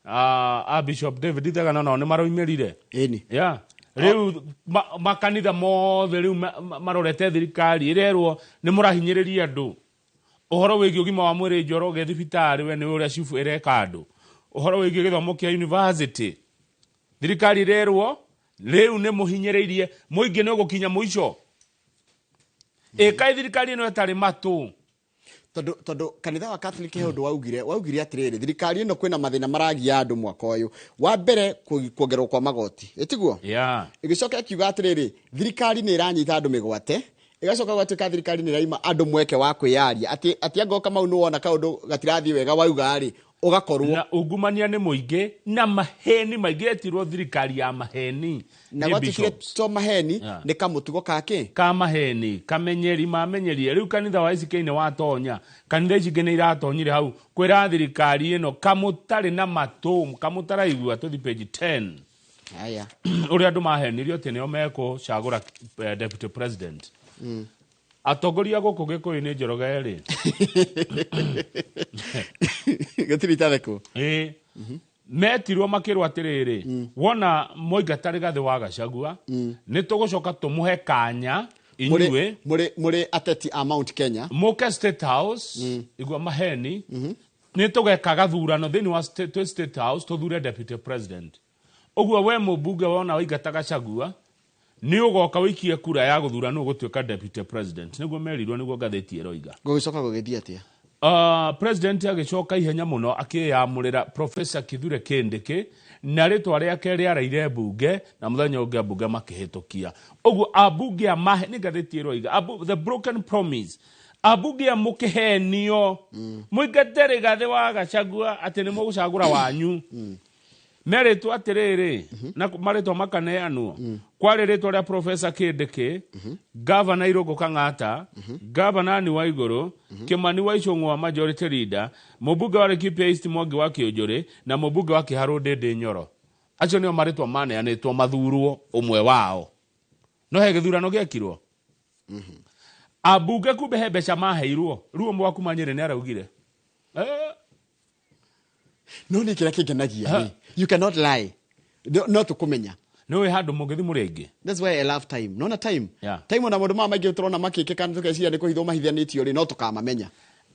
N: a Bishop David Thegana nao nĩ maroimĩrire.
D: Ĩni.
N: Yeah. Rĩu makanitha mothe rĩu marorete thirikari ĩrerwo nĩ mũrahinyĩrĩria andũ. Ũhoro wĩgiĩ ũgima wa mwĩrĩ, Njoroge, thibitarĩ we nĩ ũrĩa cibu ĩreka andũ. Ũhoro wĩgiĩ gĩthomo kĩa university, thirikari ĩrerwo rĩu nĩ mũhinyĩrĩirie mũingĩ, nĩ ũgũkinya mũico. Ĩkai thirikari ĩno ĩtarĩ matũ.
D: Tondũ kanitha wa Catholic he ũndũ waugire atĩrĩrĩ, thirikari ĩno kwĩna mathĩna maragia andũ mwaka ũyũ. Wa mbere, kuongererwo kwa magoti, ĩtiguo? Ĩgĩcoka ĩkiuga atĩrĩrĩ, thirikari nĩ ĩranyita andũ mĩgwate. Ĩgacoka gũgatuĩka thirikari nĩ ĩraima andũ mweke wa kwĩyaria, atĩ angoka mau nĩ wona kaũndũ gatirathiĩ wega wauga rĩ, ũgakorwo
N: na ungumania nĩ mũingĩ na maheni maingĩ. Etirwo thirikari ya maheni
D: na
N: nĩ
D: gwatuĩkire
N: bishops.
D: To maheni nĩ kamũtugo kake
N: ka maheni kamenyeri mamenyerie. Rĩu kanitha wa ACK nĩ watonya, kanitha ici ingĩ nĩ iratonyire hau kwĩra thirikari ĩno kamũtarĩ na matũ, kamũtaraigua. Tũthi page 10.
D: Haya.
N: Ũrĩa andũ mahenirio atĩ nĩo mekũcagũra deputy president. Atongoria gũkũ Gĩkũyũ-inĩ, Njoroge rĩ,
D: Gũtirĩ itathekwo.
N: Ĩĩ, metirwo makĩrwo atĩrĩrĩ, wona mwaingata Rigathĩ wa Gachagua, nĩ tũgũcoka tũmũhe kanya inyuĩ
D: Mũrĩ ateti a Mount Kenya
N: mũke State House. Igua maheni, nĩ tũgeka gathurano thĩinĩ wa twĩ State House tũthure deputy president. Ũguo we mũmbunge wona waingata Gachagua, nĩ ũgoka wĩikie kura ya gũthura nũ ũgũtuĩka deputy president. Nĩguo merirwo, nĩguo ngathĩti ĩroiga.
D: Gũgĩcoka gũgĩthiĩ atĩa?
N: President agĩcoka ihenya mũno akĩyamũrĩra Professor Kithure Kindiki, na rĩtwa rĩake rĩareire mbunge, na mũthenya ũngĩ ambunge makĩhĩtũkia ũguo. Ambunge a mahe nĩ ngathĩti ĩroiga the broken promise. Ambunge a mũkĩhenio mũingate Rigathĩ wa Gachagua atĩ nĩ mũgũcagũra wanyu. Merĩtwo atĩrĩrĩ, na marĩtwa makaneanwo, kwarĩ rĩtwa rĩa Professor Kindiki, Gavana Irũngũ Kang'ata, Gavana Anne Waigũrũ, Kimani wa Ichung'wa majority leader, mũmbunge wa Laikipia East Mwangi wa Kĩũnjũrĩ, na mũmbunge wa Kĩharũ Ndĩndĩ Nyoro. Acio nĩo marĩtwa maneanĩtwo mathurwo ũmwe wao. No he gĩthurano gĩekirwo? Ambunge kumbe he mbeca maheirwo. Rĩu ũmwe wa kuma Nyĩrĩ nĩ araugire
D: No nĩ kĩrĩa kĩngenagia rĩ, you cannot lie. No tũkũmenya.
N: Nĩ ũĩ handũ mũngĩthi mũrĩ aingĩ.
D: That's why I love time. Nona time, time ona maũndũ maya maingĩ tũrona makĩkĩka tũkeciria nĩ kũhithwo mahithanĩtio rĩ, no tũkamamenya.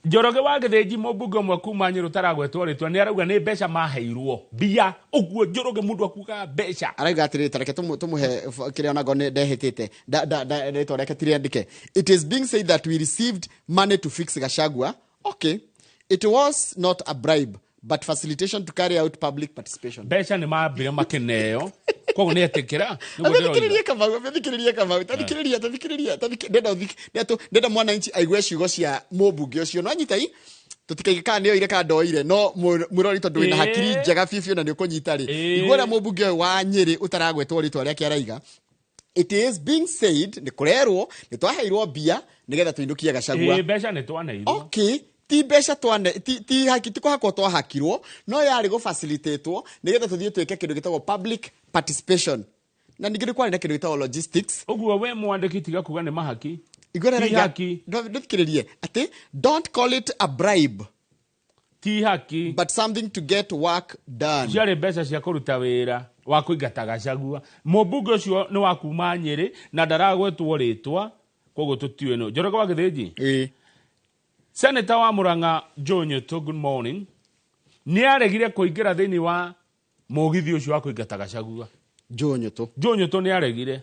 N: Njoroge wa Gĩthĩnji, mũmbunge ũmwe kuma Nyĩrĩ ũtaragwetwo rĩtwa, nĩ arauga nĩ mbeca maheirwo, mbia ũguo. Njoroge, mũndũ akugaga mbeca.
D: Arauga atĩrĩrĩ, tareke tũmũhe kĩrĩa onago nĩ ndehĩtĩte. Rĩtwa rĩake ti rĩandĩke. It is being said that we received money to fix Gachagua. Okay, it was not a bribe but facilitation to carry out public participation.
N: Mbeca nĩ mambire makĩneo, koguo nĩ etĩkĩra nĩguo ndĩroiga.
D: Thikĩrĩria Kamau, thikĩrĩria Kamau, tathikĩrĩria, tathikĩrĩria, ndenda mwananchi aigue ciugo cia mũmbunge ũcio. No anyitai tũtikaige kana nĩoire kana ndoire, no mwĩrori, tondũ wĩna hakiri njega biũ biũ na nĩ ũkũnyita rĩ, igua ũrĩa mũmbunge ũyũ wa Nyĩrĩ ũtaragwetwo rĩtwa rĩake araiga. It is being said, nĩ kũrerwo nĩ twaheirwo mbia nĩgetha tũinũkie Gachagua.
N: Ĩĩ, mbeca nĩ twaneirwo.
D: Okay, ti mbeca twane, ti haki, ti kũhakwo twahakirwo, no yarĩ gũfacilitatwo nĩgetha tũthiĩ twĩke kĩndũ gĩtagwo public participation, na ningĩ nĩ kwarĩ na kĩndũ gĩtagwo logistics.
N: Ũguo we mwandĩki tiga kuga nĩ mahaki.
D: Igua
N: Ti
D: rĩrĩa
N: haki.
D: Ndũthikĩrĩrie atĩ don't call it a bribe,
N: Ti haki,
D: but something to get work done.
N: Ciarĩ mbeca cia kũruta wĩra wa kũingata Gachagua. Mũmbunge ũcio nĩ wa kuma Nyĩrĩ na ndaragwetwo rĩtwa, koguo tũtiũĩ nũ. Njoroge wa Gĩthĩnji, Senator wa Murang'a Joe Nyutu, good morning, nĩ aregire kũingĩra thĩinĩ wa Mũgithi ũcio wa kũingata Gachagua.
D: Joe Nyutu.
N: Joe Nyutu nĩ aregire.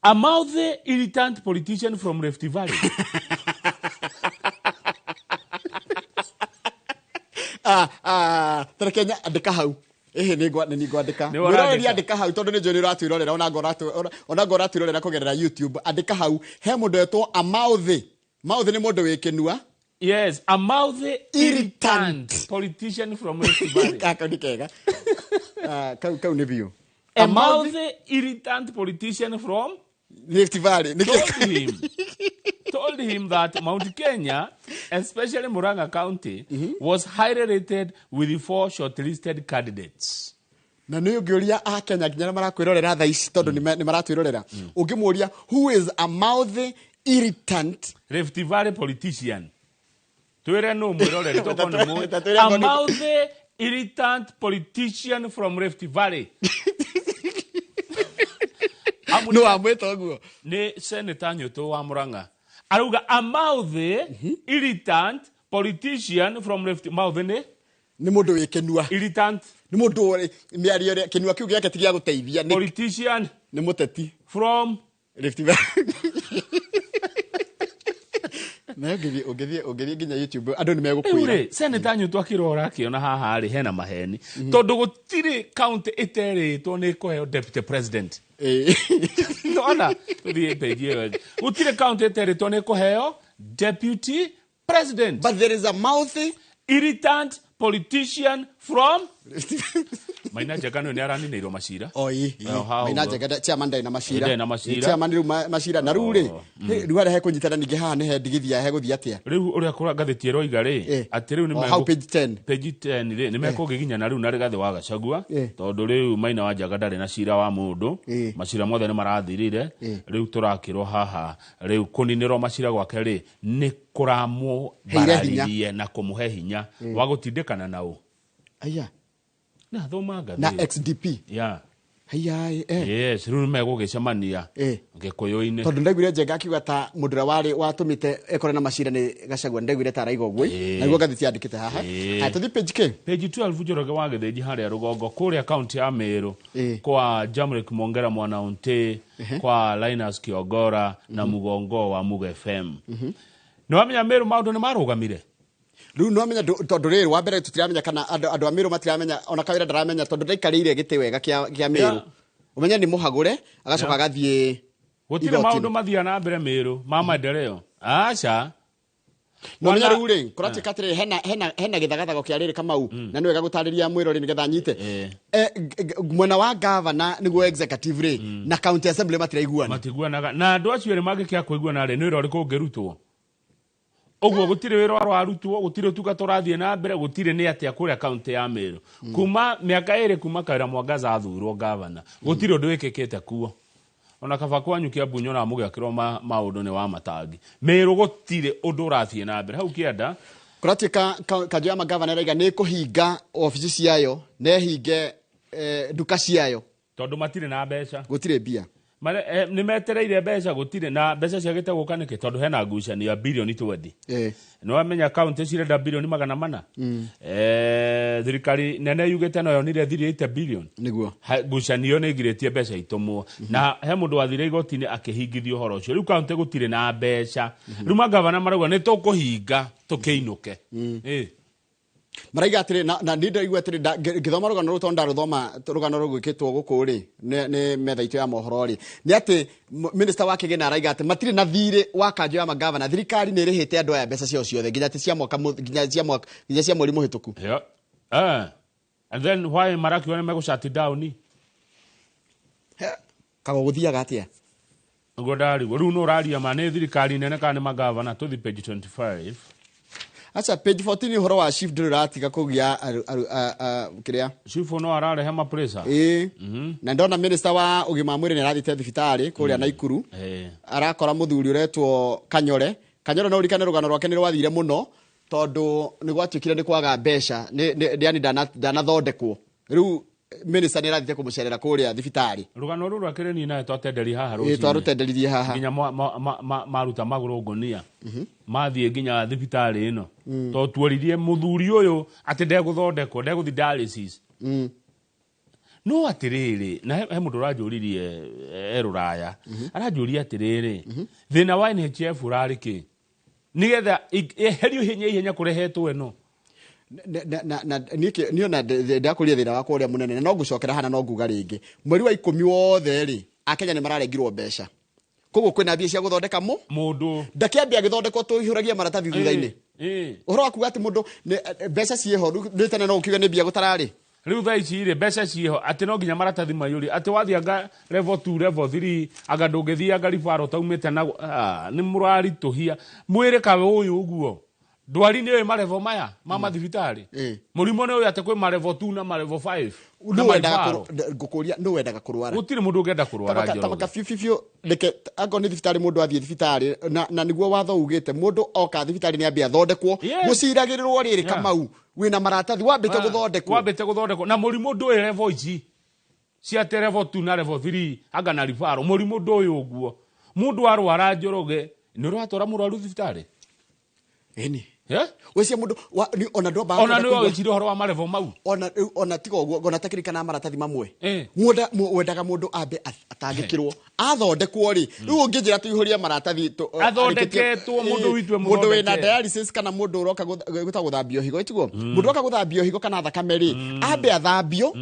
N: A mouthy irritant politician from Rift Valley.
D: Ah, ah, tareke andĩka hau. Ĩhĩ nĩ ngwa nĩ ngwandĩka.
N: Nĩ
D: Mwĩroreri
N: ũrandĩka.
D: andĩka hau tondũ nĩ njũĩ nĩ ũratwĩrorera ona ngo ũratwĩrorera kũgerera YouTube. Andĩka hau he mũndũ etwo Amauthi. Mauthi nĩ mũndũ wĩ kĩnua.
N: Yes, a mouthy irritant politician from Rift Valley.
D: Gaka nĩ kega. Ah, kau nĩ biũ.
N: A mouthy irritant politician from
D: Rift Valley. Nĩ
N: told him told him that Mount Kenya, especially Murang'a County, was highly rated with the four shortlisted candidates.
D: Na nä å ngä å ria akenya nginya arĩa marakwĩrorera thaa ici tondũ nĩ maratwĩrorera, ũngĩmũria who is a mouthy irritant
N: Rift Valley politician. Twĩre nũ mwĩroreri tokorwo nĩ mũĩ.
D: Twĩre
N: A
D: ngo nĩ-
N: mouthy irritant politician from Rift Valley.
D: Nũ wamwĩta ũguo?
N: Nĩ Senator Nyutu wa Murang'a. Arauga a mouthy irritant politician from Rift. Mouthy nĩ?
D: Nĩ mũndũ wĩ kĩnua.
N: Irritant.
D: Nĩ mũndũ mĩario ĩrĩa kĩnua kĩu gĩake ti gĩa gũteithia.
N: Politician.
D: Nĩ mũteti.
N: From
D: Rift Valley. Na ũngĩthiĩ nginya YouTube andũ nĩ
N: Rĩu
D: megũkwĩra.
N: rĩ, Senator Nyutu akĩrora akĩona haha rĩ hena maheni tondũ gũtirĩ county ĩterĩtwo nĩ ĩkũheo deputy president. Nona tũthiĩ page ĩyo ĩngĩ. Gũtirĩ county ĩterĩtwo nĩ ĩkũheo deputy president.
D: But there is a mouthy
N: irritant politician from Maina Njenga nĩ araninĩirwo macira.
D: Oi,
N: O hau
D: Maina
N: ũguo.
D: Njenga chairman ndarĩ na macira.
N: Ndarĩ na macira.
D: Chairman rĩu macira na rĩu rĩ,
N: Oh,
D: rĩu harĩa hekũnyitana ningĩ haha nĩ he ndigithia hegũthiĩ atĩa?
N: Rĩu ũrĩa kũra ngathĩti ĩroiga rĩ, atĩ rĩu nĩ
D: O hau page 10.
N: Page 10 rĩ, nĩ mekũgiginyana rĩu na Rigathĩ wa Gachagua
D: Eh.
N: tondũ rĩu Maina wa Njenga ndarĩ na cira wa mũndũ,
D: Eh.
N: macira mothe nĩ marathirire.
D: Eh.
N: Rĩu tũrakĩrwo haha rĩu kũninĩrwo macira gwake rĩ nĩ
D: Heire hinya.
N: kũramũbararirie na kũmũhe hinya
D: Eh.
N: wa gũtindĩkana na ũ.
D: Aya.
N: Na thoma ngathĩti.
D: Na XDP.
N: Yeah.
D: Haya eh.
N: Yes, rĩu nĩ megũgĩcemania
D: Eh.
N: Gĩkũyũ-inĩ.
D: Tondũ ndaiguire Njenga akiuga ta mũndũ ũrĩa warĩ watũmĩte ekore na macira nĩ Gachagua, ndaiguire ta araiga ũguo.
N: Eh.
D: Na nĩguo ngathĩti yandĩkĩte haha.
N: Eh.
D: Haya tũthiĩ page K.
N: Page 12 Njoroge wa Gĩthĩnji harĩa rũgongo kũrĩa kaunti ya Meru kwa Jamrick Mwongera Mwanaunti, kwa Linus Kiogora na Mugongo wa Muga FM. Nĩ wamenya Meru maũndũ nĩ marũgamire.
D: Rĩu nĩ wamenya tondũ rĩrĩ wa mbere tũtiramenya kana andũ a Meru matiramenya ona kawĩra ndaramenya tondũ ndaikarĩire gĩtĩ wega kĩa Meru.
N: Yeah.
D: Ũmenye nĩ mũhagũre agacoka
N: Yeah.
D: agathiĩ
N: Gũtirĩ
D: igoti-inĩ.
N: maũndũ mathiaga na mbere Meru ma maendeleo. Aca.
D: Na ũmenye
N: Wana-
D: rĩu rĩ kũratuĩka atĩrĩrĩ hena gĩthagathago kĩa rĩrĩ Kamau na nĩ wega gũtarĩria mwĩrori nĩgetha anyite. Mwena wa gavana nĩguo executive rĩ na county assembly matiraiguana.
N: Matiguanaga na andũ acio erĩ mangĩkĩaga kũiguana rĩ nĩ wĩra ũrĩkũ ũngĩrutwo? Ũguo gũtirĩ wĩra ũrarutwo, gũtirĩ ũtungata ũrathiĩ na mbere, gũtirĩ nĩ atĩa kũrĩa kaunti ya Meru. Kuma mĩaka ĩrĩ kuma Kawĩra Mwangaza athurwo gavana, gũtirĩ ũndũ wĩkĩkĩte kuo. Ona kaba kwanyu Kiambu nyonaga mũgĩakĩrwo maũndũ nĩ wa matangi. Meru gũtirĩ ũndũ ũrathiĩ na mbere hau kĩanda.
D: Kũratuĩka kanjũ ya magavana ĩraiga nĩ ĩkũhinga obici ciayo na ĩhinge nduka ciayo
N: tondũ matirĩ na mbeca.
D: Gũtirĩ mbia.
N: Nĩ metereire mbeca gũtirĩ na mbeca ciagĩte gũka nĩkĩ tondũ hena ngucanio ya birioni 20. Nĩ wamenya kaunti cirenda birioni 400. Thirikari nene yugĩte no yonire 38 billion.
D: Nĩguo.
N: Ngucanio nĩ ĩgirĩtie mbeca itũmwo na he mũndũ wathire igoti-inĩ akĩhingithio ũhoro ũcio. Rĩu kaunti gũtirĩ na mbeca. Rĩu magavana marauga nĩ tũkũhinga tũkĩinũke.
D: Maraiga atĩrĩ na niĩ ndaigua atĩrĩ ngĩthoma rũgano rũu tondũ ndarũthoma rũgano rũu gwĩkĩtwo gũkũ rĩ nĩ metha itũ ya mohoro rĩ nĩ atĩ minister wa kĩgĩna araiga atĩ matirĩ na thirĩ wa kanjũ ya magavana, thirikari nĩ ĩrĩhĩte andũ aya mbeca ciao ciothe nginya atĩ cia mwaka nginya cia mwaka nginya cia mweri mũhĩtũku.
N: Yeah. And then why marakiuga nĩ megũ shut down?
D: Kago gũthiaga atĩa?
N: Ũguo ndarigwo. Rĩu nũ ũraria ma nĩ thirikari nene kana nĩ magavana? Tũthiĩ page 25.
D: Acha page 14 ũhoro wa chief ndũrĩ ũratiga kũgĩa kĩrĩa
N: Chief no ararehe mapresa.
D: Ĩĩ. Na ndona minister wa ũgima wa mwĩrĩ nĩ arathiĩte thibitarĩ kũrĩa Naikuru. Arakora mũthuri ũretwo Kanyore. Kanyore no ũririkane rũgano rwake nĩ rwathire mũno tondũ nĩ gwatuĩkire nĩ kwaga mbeca yani ndanathondekwo. Rĩu Minister nĩ arathiĩte kũmũcerera kũrĩa thibitarĩ.
N: Rũgano rũrũ rwa kĩrĩ nawe twatenderi haha
D: Ĩ,
N: rũcinĩ.
D: twarũtenderirie haha.
N: Nginya maruta magũrũ ngonia mathiĩ nginya thibitarĩ ĩno, to tuoririe mũthuri ũyũ atĩ ndegũthondekwo, ndegũthi dialysis. No atĩrĩrĩ, na he mũndũ ũranjũririe e rũraya, aranjũria atĩrĩrĩ, thĩna wa NHIF ũrarĩ kĩ nĩgetha eherio ihenya ihenya kũrehetwo ĩno?
D: Na niĩ ona ndakũria thĩna wakwa ũrĩa mũnene, na no ngũcokera hana, no nguga rĩngĩ, mweri wa 10 wothe rĩ, Akenya nĩ mararengirwo mbeca, koguo kwĩna mbia cia gũthondeka
N: mũndũ.
D: Ndakĩambia agĩthondekwo, tũihũragia maratathi thutha-inĩ. Ũhoro wa kuga atĩ mũndũ mbeca ciĩho rĩu tene, no ũkiuge nĩ mbia gũtararĩ.
N: Rĩu thaa ici rĩ, mbeca ciĩho atĩ no nginya maratathi maiyũrie, atĩ wathiĩ anga level 2, level 3, anga ndũngĩthiĩ anga ribaro taumĩte na nĩ mũraritũhia mwĩrĩ kawe ũyũ ũguo. Ndwari nĩ ũĩ marevo maya ma mathibitarĩ, mũrimũ nĩ ũyũ atĩ kwĩ marevo 2 na marevo 5 na
D: Nũ wendaga
N: maribaro.
D: Ngũkũria, nũ wendaga kũrwara?
N: Gũtirĩ mũndũ ũngĩenda kũrwara.
D: Tamaka.
N: Njoroge.
D: Biũ biũ biũ, reke angorwo nĩ thibitarĩ, mũndũ athiĩ thibitarĩ na nĩguo watho ugĩte, mũndũ oka thibitarĩ nĩ ambie athondekwo, gũciragĩrĩrwo rĩrĩ. Kamau wĩna maratathi wambĩte gũthondekwo.
N: Wambĩte gũthondekwo, na mũrimũ ndũĩ level ici cia te level 2 na level 3 anga na ribaro, mũrimũ ndũĩ ũguo. Mũndũ arwara, Njoroge, nĩ ũratwara mũrwaru thibitarĩ?
D: Ĩni.
N: Eh?
D: Wĩcie mũndũ ona ndwambaga
N: Ona
D: kwenda
N: nĩ
D: kũigua-
N: wĩciria ũhoro wa marevo mau.
D: Ona rĩu, ona tiga ũguo, ona takĩrikana maratathi mamwe. Wendaga mũndũ ambe atangĩkĩrwo, athondekwo rĩ, rĩu ũngĩnjĩra tũihũrie maratathi
N: Athondeketwo, mũndũ witũ e
D: mũndũ wĩna
N: mũthondeke.
D: dialysis kana mũndũ ũroka gwĩtagwo gũthambio higo, ĩtiguo mũndũ ũroka gũthambio higo kana thakame rĩ, ambe athambio,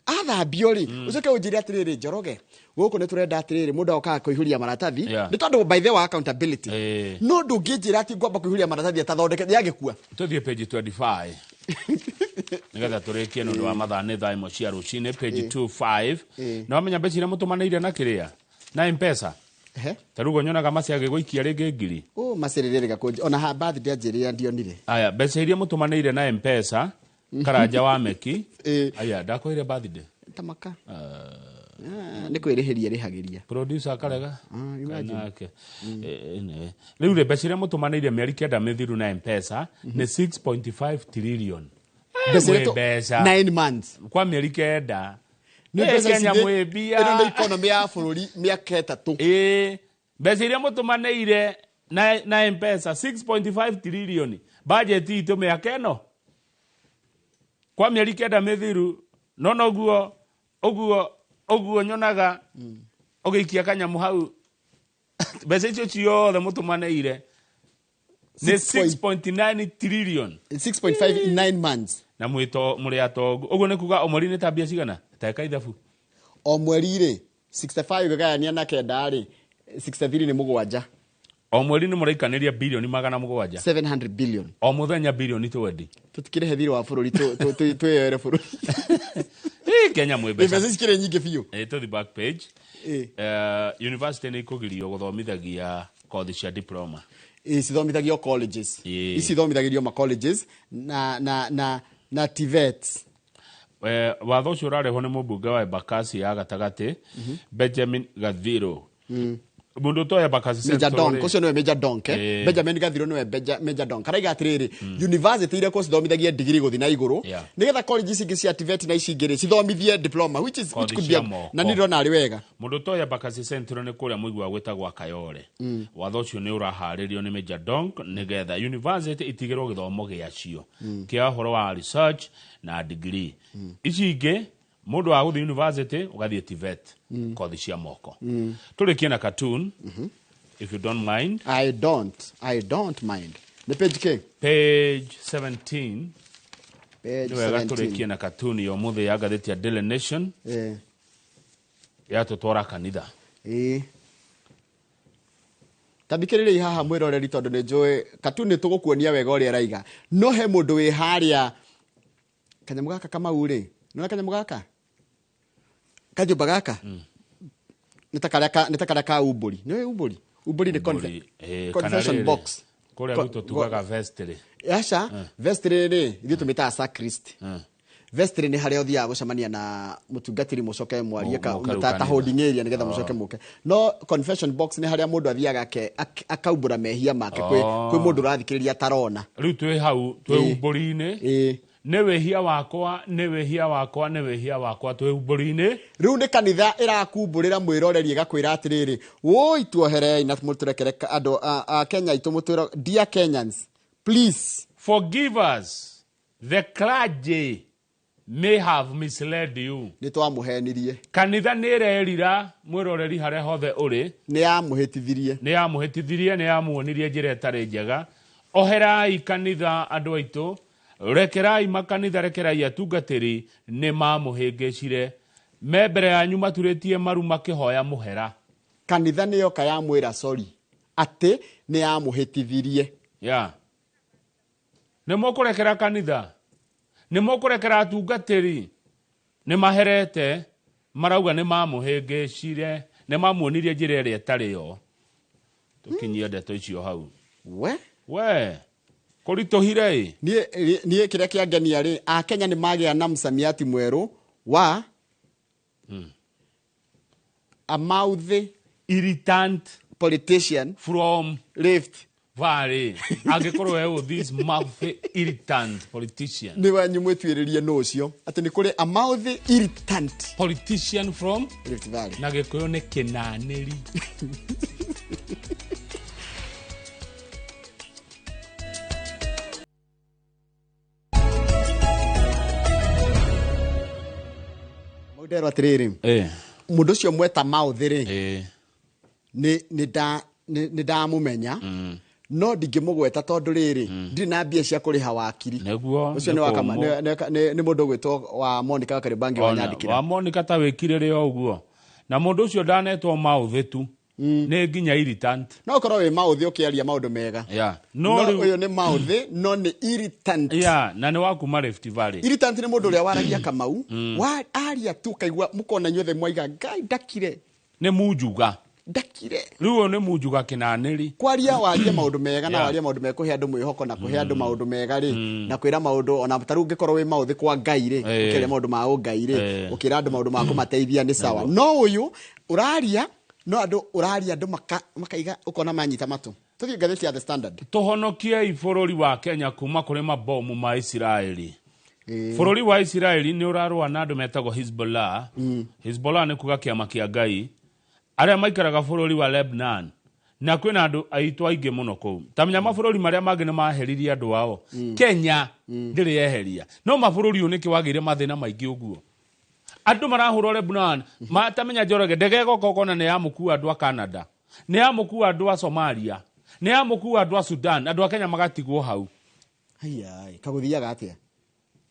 D: athambio rĩ, ũcoke ũnjĩre atĩrĩrĩ, Njoroge, gũkũ nĩ tũrenda atĩrĩrĩ, mũndũ agokaga kũihũria maratathi. Nĩ tondũ by the way accountability, no ndũngĩnjĩra atĩ ngwamba kũihũria maratathi atathondeke, nĩagĩkua.
N: Tũthiĩ page 25 nĩgetha tũrĩkie nĩ ũndũ wa mathaa, nĩ thaa 1 cia rũcinĩ. Page 25. Na wamenya mbeca iria mũtũmanĩire na kĩrĩa na Mpesa, ta rĩu ũguo nyonaga maci agĩgũikia rĩngĩ ngiri.
D: Ũ macĩrĩrĩrĩga kũnji ona ha birthday anjĩrĩra ndionire.
N: Aya, mbeca iria mũtũmanĩire na Mpesa Karanja wa Meki, aya ndakwĩire birthday.
D: Tamaka. Nĩ kwĩrĩhĩria rĩhagĩria.
N: Producer akarega.
D: Imagine.
N: Nake rĩu rĩ, mbeca iria mũtũmanĩire mĩeri 9 mĩthiru na Mpesa nĩ 6.5 trillion.
D: Mbeca iria
N: Mwĩ mbeca
D: 9 months.
N: Kwa mĩeri 9.
D: Nĩ mbeca
N: Kenya
D: ici
N: mwĩ mbia.
D: Ĩno nĩ economy ya bũrũri mĩaka 3.
N: Ĩĩ, mbeca iria mũtũmanĩire na Mpesa 6.5 trillion, budget itũ mĩaka ĩno kwa mĩeri 9 mĩthiru. No noguo ũguo ũguo nyonaga ũgĩikia kanyamũ hau, mbeca icio ciothe mũtũmanĩire nĩ 6.9 trillion.
D: 6.5 in 9 months.
N: Na mwĩto mũrĩ atongu ũguo nĩ kuga o mweri nĩ ta mbia cigana ta ithabu?
D: O mweri rĩ, 65 gũgayania na 9 rĩ, 63 nĩ 7.
N: O mweri nĩ mũraikanĩria bilioni 700.
D: 700 billion.
N: O mũthenya bilioni 20.
D: Tũtikĩrĩhe thirĩ wa bũrũri, twĩyoere bũrũri.
N: Ĩ, Kenya mwĩ mbeca.
D: Mbeca cikĩrĩ nyingĩ biũ.
N: Ĩ, tũthi back page. University nĩ ikũgirio gũthomithagia kothi cia diploma.
D: Ĩ, cithomithagio colleges. Ici ithomithagĩrio ma colleges na TVETs.
N: Watho ũcio ũrarehwo nĩ mũmbunge wa Embakasi ya gatagatĩ, Benjamin Gathiro. Mũndũ ũtoĩ Embakasi
D: Major
N: Central
D: Donk
N: rĩ.
D: Ũcio nĩwe Major Donk, eh? Benjamin Gathiro nĩwe Major Donk. Araiga atĩrĩrĩ, university iria cithomithagio digiri gũthiĩ na igũrũ, nĩgetha college ici ingĩ cia TVET na ici ingĩ rĩ, cithomithie diploma, which is which
N: Kothi
D: could be
N: cia moko.
D: na niĩ ndĩrona arĩ wega.
N: Mũndũ ũtoĩ Embakasi Central nĩ kũrĩa mũigua gwĩtagwa Kayole. Watho ũcio nĩ ũraharĩrio nĩ Major Donk nĩgetha university itigĩrwo gĩthomo gĩacio kĩa ũhoro wa research na degree. Ici ingĩ, mũndũ wa gũthiĩ university ũgathiĩ TVET, kothi cia moko. Tũrĩkie na cartoon, if you don't mind.
D: I don't mind. Nĩ page k?
N: Page 17.
D: Page
N: Nĩ wega
D: 17.
N: tũrĩkie na cartoon ya ũmũthĩ ya ngathĩti ya Daily Nation, yatũtwara kanitha.
D: Ĩĩ, tathikĩrĩriai haha mwĩroreri, tondũ nĩ njũĩ katuni nĩ tũgũkuonia wega ũrĩa ĩraiga, no he mũndũ wĩ harĩa kanyamũ gaka Kamau rĩ, nĩona kanyamũ gaka kanyũmba gaka nĩ ta karĩa nĩ ta karĩa ka umbũri, nĩ umbũri, umbũri nĩ confession
N: Kana rĩrĩ,
D: box.
N: Kũrĩa gwitũ tugaga vestry.
D: Aca, vestry rĩ, ithuĩ tũmĩtaga sacrist. Vestry nĩ harĩa ũthiaga gũcemania na mũtungatĩri, mũcoke mwarie
N: Mũke rĩu
D: ta
N: kanitha.
D: holding area nĩgetha mũcoke mũke. No confession box nĩ harĩa mũndũ athiaga akaumbũra mehia make kwĩ mũndũ ũrathikĩrĩria atarona.
N: Rĩu twĩ hau twĩ umbũri-inĩ. Nĩ wĩhia wakwa, nĩ wĩhia wakwa, nĩ wĩhia wakwa twĩ umbũri-inĩ.
D: Rĩu nĩ kanitha ĩrakumbũrĩra mwĩroreri ĩgakwĩra atĩrĩrĩ, woi tuoherei na mũtũrekere andũ a Kenya aitũ mũtwĩra, dear Kenyans, please
N: forgive us, the clergy may have misled you.
D: Nĩ twamũhenirie.
N: Kanitha nĩ ĩrerira mwĩroreri harĩa hothe ũrĩ.
D: Nĩ yamũhĩtithirie.
N: Nĩ yamũhĩtithirie, nĩ yamuonirie njĩra ĩtarĩ njega. Oherai kanitha andũ aitũ, rekerai makanitha, rekerai atungatĩri, nĩ mamũhĩngĩcire. Me mbere yanyu maturĩtie maru makĩhoya mũhera.
D: Kanitha nĩ yoka yamwĩra sorry, atĩ nĩ yamũhĩtithirie.
N: Yeah. Nĩ mũkũrekera kanitha, nĩ mũkũrekera atungatĩri, nĩ maherete, marauga nĩ mamũhĩngĩcire, nĩ mamuonirie njĩra ĩrĩa ĩtarĩ yo. Tũkinyie ndeto icio hau.
D: We?
N: We. Kũritũhire ĩ?
D: Niĩ kĩrĩa kĩangenia rĩ, Akenya nĩ magĩa na msamiati mwerũ wa a mouthy
N: irritant
D: politician
N: from
D: Rift
N: Valley. Angĩkorwo eũ this mouthy irritant politician.
D: Nĩ wanyu mwĩtuĩrĩrie nũ ũcio atĩ nĩ kũrĩ a mouthy irritant
N: politician from
D: Rift Valley.
N: Na Gĩkũyũ nĩ kĩnanĩri.
D: Mũnderwo atĩrĩrĩ, mũndũ ũcio mweta mouthy rĩ, nĩ ndamũmenya, no ndingĩmũgweta tondũ rĩrĩ, ndirĩ na mbia cia kũrĩha wakiri.
N: Nĩguo,
D: Ũcio nĩ mũndũ ũgwĩtwo wa Monica wa Kariobangi wa Nyandĩkĩra.
N: Wa Monica ta wĩkire rĩ o ũguo. Na mũndũ ũcio ndanetwo mouthy tu, nĩ nginya irritant.
D: No ũkorwo wĩ mouthy ũkĩaria maũndũ mega.
N: Yeah.
D: No ũyũ nĩ mouthy, no nĩ irritant.
N: Yeah, na nĩ wa kuma Rift Valley.
D: Irritant nĩ mũndũ ũrĩa waragia Kamau, wa aria tu kaigua mũkona inyuothe mwaiga Ngai ndakire.
N: Nĩ munjuga.
D: Ndakire.
N: Rĩu ũyũ nĩ munjuga kĩnanĩri.
D: Kwaria warie maũndũ mega na warie maũndũ mega kũhe andũ mwĩhoko na kũhe andũ maũndũ mega rĩ, na kwĩra maũndũ ona ta rĩu ũngĩkorwo wĩ maũthĩ kwa Ngai rĩ, ũkĩaria maũndũ ma ũngai rĩ, ũkĩra andũ maũndũ ma kũmateithia nĩ sawa. No ũyũ ũraria, no andũ ũraria andũ makaiga ũkona manyita matũ. Tũthiĩ ngathĩti ya The Standard.
N: Tũhonokiei bũrũri wa Kenya kuma kũrĩ mabomu ma Isiraeli. Bũrũri wa Isiraeli nĩ ũrarũa na andũ metagwo Hezbollah. Hezbollah nĩ kuga kĩama kĩa Ngai. Arĩa maikaraga bũrũri wa Lebanon. Na kwĩna andũ aitũ aingĩ mũno kũu. Ta menya mabũrũri marĩa mangĩ nĩ maheririe andũ ao. Kenya ndĩrĩ yeheria. No mabũrũri ũyũ nĩkĩ wagĩire mathĩna maingĩ ũguo? Andũ marahũrwo Lebanon, matamenya Njoroge, ndege ĩgoka ũkona nĩ yamũkua andũ a Canada, nĩ yamũkua andũ a Somalia, nĩ yamũkua andũ a Sudan, andũ a Kenya magatigwo hau.
D: Haiya, kagũthiaga atĩa?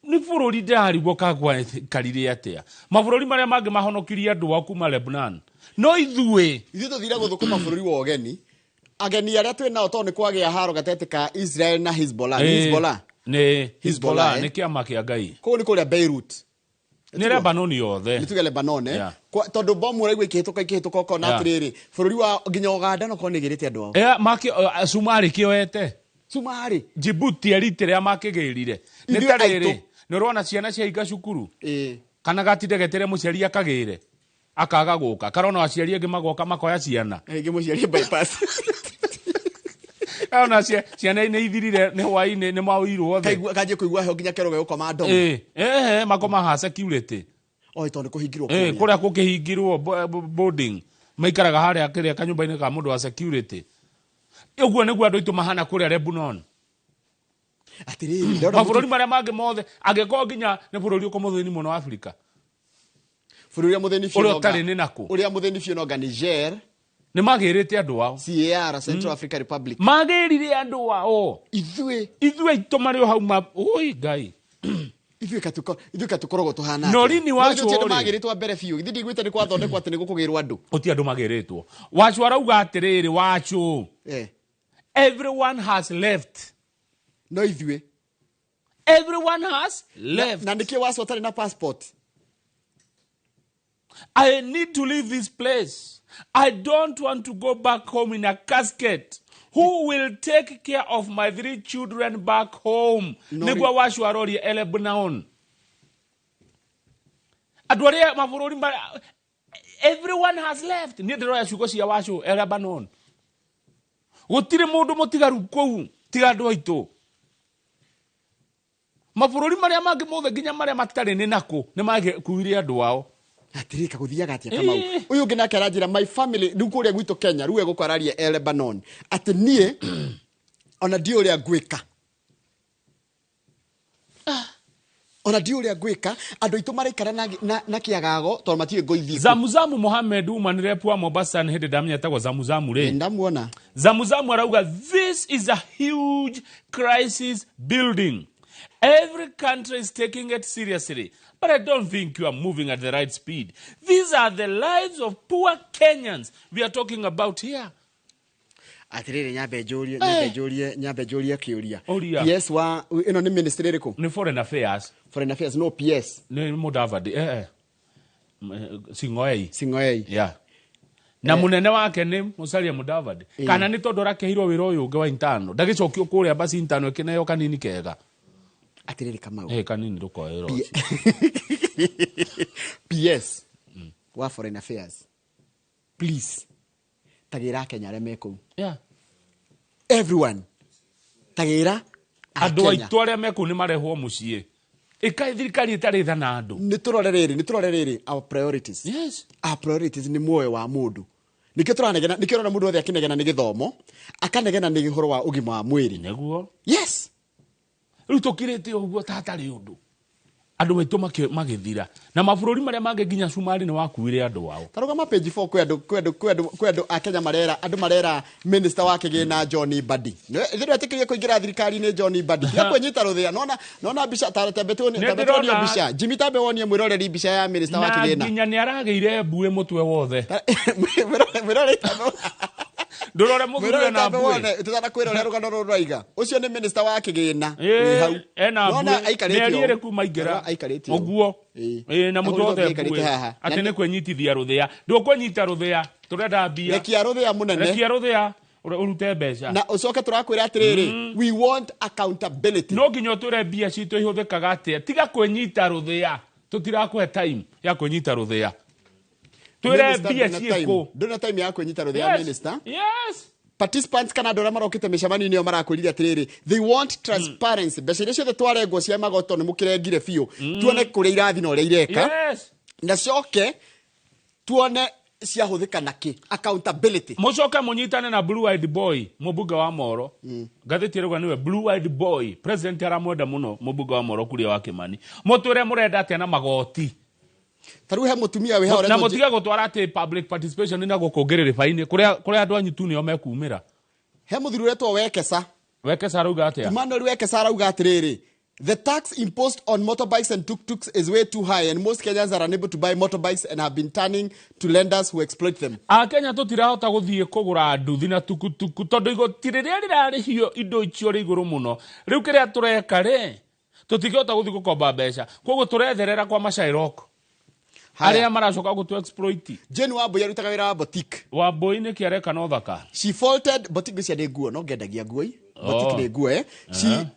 N: Nĩ bũrũri ndĩrarigwo kagwa karire atĩa. Mabũrũri marĩa mangĩ mahonokirie andũ ao kuma Lebanon. No ithuĩ
D: ithuĩ tũthire gũthũkũma bũrũri wa ũgeni. Ageni arĩa twĩ nao tondũ nĩ kwagĩa haro gatagatĩ ka Israel na Hezbollah. Nĩ Hezbollah.
N: Nĩ
D: Hezbollah,
N: Hezbollah, nĩ kĩama kĩa Ngai.
D: Kũu nĩ kũrĩa Beirut.
N: Nĩ Lebanon yothe.
D: Nĩ tuge Lebanon, eh? Tondũ bomu ũraigua ikĩhĩtũka, ikĩhĩtũka ũkona atĩrĩrĩ, bũrũri wa nginya Uganda no korwo nĩ ĩgĩrĩte andũ ao.
N: Sumarĩ kĩoete.
D: Sumarĩ.
N: Djibouti Eritrea makĩgĩrire. Nĩ
D: Ithuĩ
N: ta rĩrĩ,
D: aitũ.
N: nĩ ũrona ciana ciahinga cukuru? Kana gatinde getere mũciari akagĩre. Akaga gũka. Karona aciari angĩ magoka makoya ciana.
D: Ĩngĩ mũciari bypass.
N: Karona ciana nĩ ithirire nĩ hwaĩ-inĩ nĩ maũirwo othe.
D: Kaigua kanjie kũigua heho nginya kero gĩgũkoma ndomo.
N: Makoma ha security.
D: Oi, tondũ kũhingirwo kũrĩa.
N: Kũrĩa gũkĩhingirwo boarding. Maikaraga harĩa kĩrĩa kanyũmba-inĩ ka mũndũ wa security. Ũguo nĩguo andũ aitũ mahana kũrĩa Lebanon.
D: Atĩrĩrĩ, ndĩrona
N: Mabũrũri marĩa mangĩ mothe, angĩkorwo nginya nĩ bũrũri ũkũ mũthĩni mũno Afrika.
D: Bũrũri ũrĩa mũthĩni biũ
N: Ũrĩa
D: nonga-
N: ũtarĩ nĩ nakũ?
D: Ũrĩa mũthĩni biũ nonga Niger.
N: Nĩ magĩrĩte andũ ao.
D: CAR, Central Africa Republic.
N: Magĩrire andũ ao.
D: Ithuĩ.
N: Ithuĩ aitũ marĩ o hau oi, Ngai.
D: Ithuĩ katũkoragwo tũhana
N: No
D: atĩa?
N: rini wa
D: No ithuĩ ti andũ
N: cũrĩ.
D: magĩrĩtwo mbere biũ. Ithuĩ ndiguĩte nĩ kwathondekwo atĩ nĩ gũkũgĩrwo andũ.
N: Gũtirĩ andũ magĩrĩtwo. Wacu arauga atĩrĩrĩ, Wacu. Everyone has left.
D: No ithuĩ.
N: Everyone has left.
D: Na nĩkĩ Wacu atarĩ na passport?
N: I need to leave this place. I don't want to go back home in a casket. Who will take care of my 3 children back home?
D: No,
N: Nĩguo Wacu arorie Lebanon. Andũ arĩa mabũrũri everyone has left. Niĩ ndĩroya ciugo cia Wacu Lebanon. Gũtirĩ mũndũ mũtigaru kũu tiga andũ aitũ. Mabũrũri marĩa mangĩ mothe nginya marĩa matarĩ nĩ nakũ nĩ magĩkuire andũ ao.
D: Atirika guthiaga atia Kamau? Uyu ungi nake aranjira, my family riu kuria gwitũ Kenya, riu egũkũ araria e Lebanon atĩ niĩ ona ndiũ ũrĩa ngwĩka, ona ndiũ ũrĩa ngwĩka, andũ aitũ maraikara na kĩagago tondũ matiũĩ ngũithiĩ kũ.
N: Zamuzamu Mohamed uma nĩ rep wa Mombasa, nĩ hĩndĩ ndamenya etagwo Zamuzamu rĩ.
D: Ndamuona.
N: Zamuzamu arauga, this is a huge crisis building. Every country is taking it seriously, but I don't think you are moving at the right speed. These are the lives of poor Kenyans we are talking about here.
D: Atirĩrĩ, nyambe njũrie, nyambe njũrie, nyambe njũrie kĩũria.
N: Ũria.
D: PS wa ĩno nĩ ministry ĩrĩkũ?
N: Nĩ foreign affairs.
D: Foreign affairs, no PS.
N: Nĩ Mudavadi, Sing'oei.
D: Sing'oei.
N: Yeah. Na munene wake nĩ Musalia Mudavadi. Kana nĩ tondũ arakĩheirwo wĩra ũyũ ũngĩ wa intano, ndagĩcokio kũrĩa basi intano ĩkĩneo kanini kega.
D: Atirĩrĩ Kamau.
N: Kanini ndũkoe wĩra ũcio.
D: PS wa foreign affairs, please tagĩra Kenya arĩa me kũu. Everyone tagĩra
N: andũ
D: Akenya.
N: Aitũ arĩa me kũu nĩ marehwo mũciĩ. Ĩkaĩ thirikari ĩtarĩ tha na andũ.
D: Nĩ tũrore rĩrĩ, nĩ tũrore rĩrĩ, our priorities.
N: Yes.
D: Our priorities nĩ muoyo wa mũndũ. Nĩkĩo tũranegena, nĩkĩo ũrona mũndũ wothe akĩnegena nĩ gĩthomo, akanegena nĩ ũhoro wa ũgima wa mwĩrĩ.
N: Nĩguo.
D: Yes.
N: Rĩu tũkirĩte ũguo ta hatarĩ ũndũ. Andũ aitũ magĩthira. Na mabũrũri marĩa mangĩ nginya Cumarĩ nĩ wakuire andũ ao.
D: Ta rũgama page 4, kwĩ andũ a Kenya marera, andũ marera minister wa kĩgĩna John Mbadi. Nĩ ndwetĩkĩrie kũingĩra thirikari-inĩ John Mbadi. Tiga kwĩnyita rũthĩa. Nona mbica ta tembe tuone,
N: Nĩ
D: tambe tuonie
N: ndĩrona-
D: mbica. Jimmy, tambe wonie mwĩroreri mbica ya minister wa
N: Na
D: kĩgĩna.
N: nginya nĩ aragĩire mbuĩ mũtwe wothe.
D: Mwĩroreri tambe
N: Ndũrore mũthuri
D: mwĩroreri
N: ena
D: tambe
N: mbuĩ.
D: wone tũtanakwĩra ũrĩa rũgano rũrũ rũraiga. Ũcio nĩ minister wa kĩgĩna. Wĩ hau.
N: Ena
D: Nona
N: mbuĩ.
D: aikarĩte
N: Mĩeri
D: ũũ.
N: ĩrĩ kuma aingĩra.
D: Nona aikarĩte ũũ.
N: Ũguo. Ĩĩ, na mũtwe
D: Ahũrĩtwo
N: wothe
D: aikarĩte
N: mbuĩ.
D: haha.
N: Atĩ
D: Na
N: nĩ kwĩnyitithia rũthĩa. Ndũkwĩnyita rũthĩa. Tũrenda mbia.
D: Rekia rũthĩa mũnene.
N: Rekia rũthĩa ũrute mbeca.
D: Na ũcoke tũrakwĩra atĩrĩrĩ, we want accountability.
N: No nginya ũtwĩre mbia citũ ihũthĩkaga atĩa. Tiga kwĩnyita rũthĩa. Tũtirakũhe time ya kwĩnyita rũthĩa. Twĩre
D: Minister,
N: mbia
D: ndũna time.
N: ciĩkũ.
D: Ndũna time ya kwĩnyita rũthĩa,
N: Yes.
D: minister.
N: Yes.
D: Participants kana andũ arĩa marokĩte mĩcemanio-inĩ ĩyo marakwĩrire atĩrĩrĩ, they want transparency. Mbeca iria ciothe twarengwo cia magoto nĩ mũkĩrengire biũ, tuone kũrĩa irathi na ũrĩa ireka.
N: Yes.
D: Na coke tuone ciahũthĩka nakĩ, accountability.
N: Mũcoke mũnyitane na Blue Eyed Boy, mũmbunge wa Moro. Ngathĩti ĩrauga nĩwe Blue Eyed Boy, president aramwenda mũno mũmbunge wa Moro Kuria wa Kimani. Mũtwĩre mũrenda atĩa na magoti.
D: Ta rĩu he mũtumia wĩ haha
N: na
D: ũretwo
N: mũtige gũtwara atĩ public participation na gũkũ ngĩrĩrĩba-inĩ kũrĩa andũ anyu tu nĩo mekumĩra.
D: He mũthuri ũretwo Wekesa.
N: Wekesa arauga atĩa?
D: Emmanuel Wekesa arauga atĩrĩrĩ, the tax imposed on motorbikes and tuk-tuks is way too high and most Kenyans are unable to buy motorbikes and have been turning to lenders who exploit them.
N: Akenya tũtirahota gũthiĩ kũgũra nduthi na tukutuku tondũ igoti rĩrĩa rĩrarĩhio indo icio rĩ igũrũ mũno. Rĩu kĩrĩa tũreka rĩ, tũtingĩhota gũthiĩ gũkomba mbeca, koguo tũretherera kwa macairoko arĩa maracoka gũtũ exploit.
D: Jane Wambui arutaga wĩra wa boutique.
N: Wambui nĩkĩ areka na ũthaka?
D: She faulted boutique cia nĩ nguo, no ngendagia nguo i. Boutique
N: Oh.
D: nĩ nguo, eh.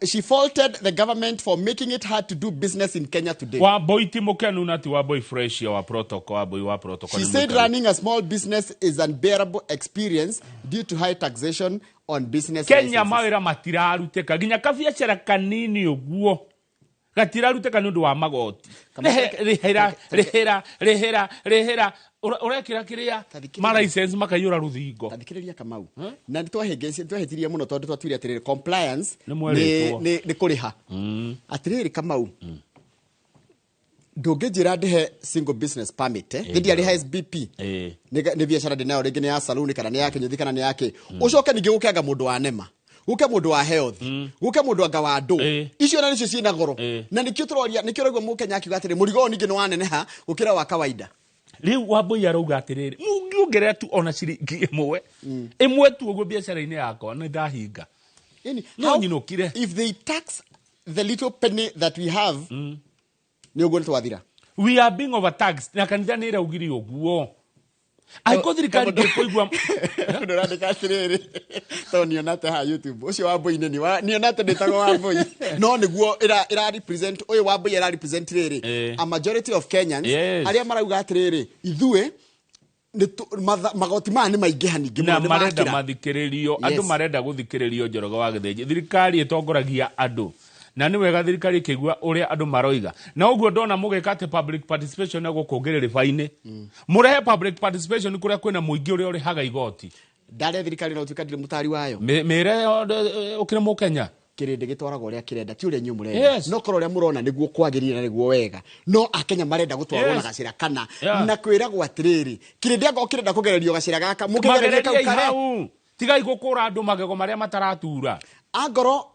D: She faulted the government for making it hard to do business in Kenya today.
N: Wambui ti mũkenu na ti Wambui fresh ya wa protocol. Wambui wa protocol
D: She
N: nĩ
D: said
N: mũikaru.
D: running a small business is unbearable experience due to high taxation on business
N: Kenya
D: licenses.
N: mawĩra matirarutĩka nginya kabiacara kanini ũguo gatirarutĩka nĩ ũndũ wa magoti. Rĩhĩra rĩhĩra rĩhĩra rĩhĩra. Ũrekĩra kĩrĩa ma license makaiyũra rũthingo.
D: Tathikĩrĩria Kamau, na nĩ twahĩtirie mũno tondũ twatuire atĩrĩrĩ, compliance
N: Nĩ mwerĩtwo.
D: nĩ kũrĩha. Atĩrĩrĩ Kamau, ndũngĩnjĩra ndĩhe single business permit, eh? Hĩndĩ arĩha SBP nĩ biacara ndĩ nayo, rĩngĩ nĩ ya saluni kana nĩ ya kĩnyũthi kana nĩ ya kĩ, ũcoke ningĩ gũke anga mũndũ wa nema, gũke mũndũ wa health, gũke mũndũ anga wa ndũ, icio na nĩcio ciĩna goro. Na nĩkĩo tũroria, nĩkĩo ũraigua mũkenya akiuga atĩrĩ, mũrigo ũyũ ningĩ nĩ waneneha gũkĩra wa kawaida.
N: Rĩu Wambui arauga atĩrĩrĩ, mũngĩongerera tu ona ciringi ĩmwe ĩmwe tu ũguo biacara-inĩ yakwa nĩ ndahinga.
D: Yani,
N: No nyinũkire.
D: If they tax the little penny that we have, nĩ ũguo nĩ twathira.
N: We are being overtaxed na kanitha nĩ ĩraugire ũguo. Angĩkorwo thirikari ndĩkũigua.
D: Ndũrandĩka atĩrĩrĩ, tondũ nionate haha YouTube ũcio Wambui nĩ nionate ndĩtagwo Wambui, no nĩguo ĩra represent ũyũ Wambui ĩra represent rĩrĩ a majority of Kenyans arĩa marauga atĩrĩrĩ, ithuĩ magoti maya nĩ maingĩha ningĩ
N: na
D: mũno, nĩ
N: marenda
D: makĩra.
N: mathikĩrĩrio andũ, marenda gũthikĩrĩrio. Njoroge wa Gĩthĩnji, thirikari ĩtongoragia andũ. Na nĩ wega thirikari ĩkĩigua ũrĩa andũ maroiga. Na ũguo ndona mũgĩka atĩ public participation na gũkũ ngĩrĩrĩba-inĩ. Mũrehe public participation kũrĩa kwĩna mũingĩ ũrĩa ũrĩhaga igoti.
D: Ndarĩa thirikari na ũtuĩka ndirĩ mũtari wayo.
N: Mĩre ũkĩrĩ mũkenya.
D: Kĩrĩndĩ gĩtwaragwo ũrĩa kĩrenda, ti ũrĩa inyuĩ mũrenda.
N: Yes.
D: No korwo ũrĩa mũrona nĩguo kwagĩrĩire na nĩguo wega, no akenya marenda gũtwarwo na gacĩra kana. Na kwĩragwo atĩrĩrĩ, kĩrĩndĩ angorwo kĩrenda kũgererio gacĩra gaka, mũkĩgererie kau
N: Magereriei
D: kare.
N: hau. Tigai gũkũra andũ magego marĩa mataratura.
D: Angorwo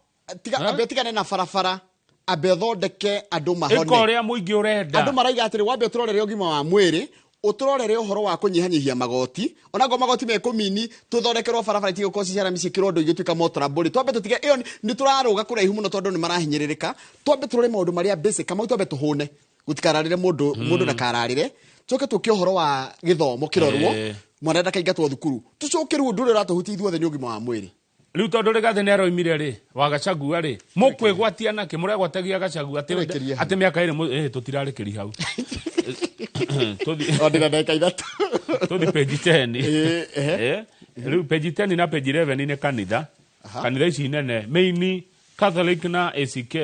D: tiga ambe tigane na barabara, ambe ũthondeke andũ mahone.
N: Ĩka ũrĩa mũingĩ ũrenda.
D: Andũ maraiga atĩrĩ, wambe ũtũrorere ũgima wa mwĩrĩ, ũtũrorere ũhoro wa kũnyihanyihia magoti, onakorwo magoti me kũmini, tũthondekerwo barabara itige gũkorwo ci ciara mĩciĩ kĩrondo igĩtuĩka motorable. Twambe tũtige ĩyo, nĩ tũrarũga kũraihu mũno tondũ nĩ marahinyĩrĩrĩka. Twambe tũrore maũndũ marĩa basic, kamau twambe tũhũne, gũtikararĩre mũndũ, mũndũ ndakararĩre. Tũke tũke ũhoro wa gĩthomo kĩrorwo, mwana ndakaingatwo thukuru. Tũcoke rĩu ũndũ ũrĩa ũratũhutia ithuothe nĩ ũgima wa mwĩrĩ.
N: Rĩu tondũ Rigathĩ nĩ aroimire rĩ, wa Gachagua rĩ, mũkwĩgwatia nakĩ? Mũregwatagia Gachagua
D: Tũrĩkĩrie hau.
N: atĩ mĩaka ĩrĩ tũtirarĩkĩria hau. Tũthiĩ.
D: O ndĩna ndagĩka ithatũ.
N: Tũthiĩ page 10.
D: Ehe.
N: Rĩu page 10 na page 11 nĩ kanitha. Kanitha ici nene, main Catholic na ACK.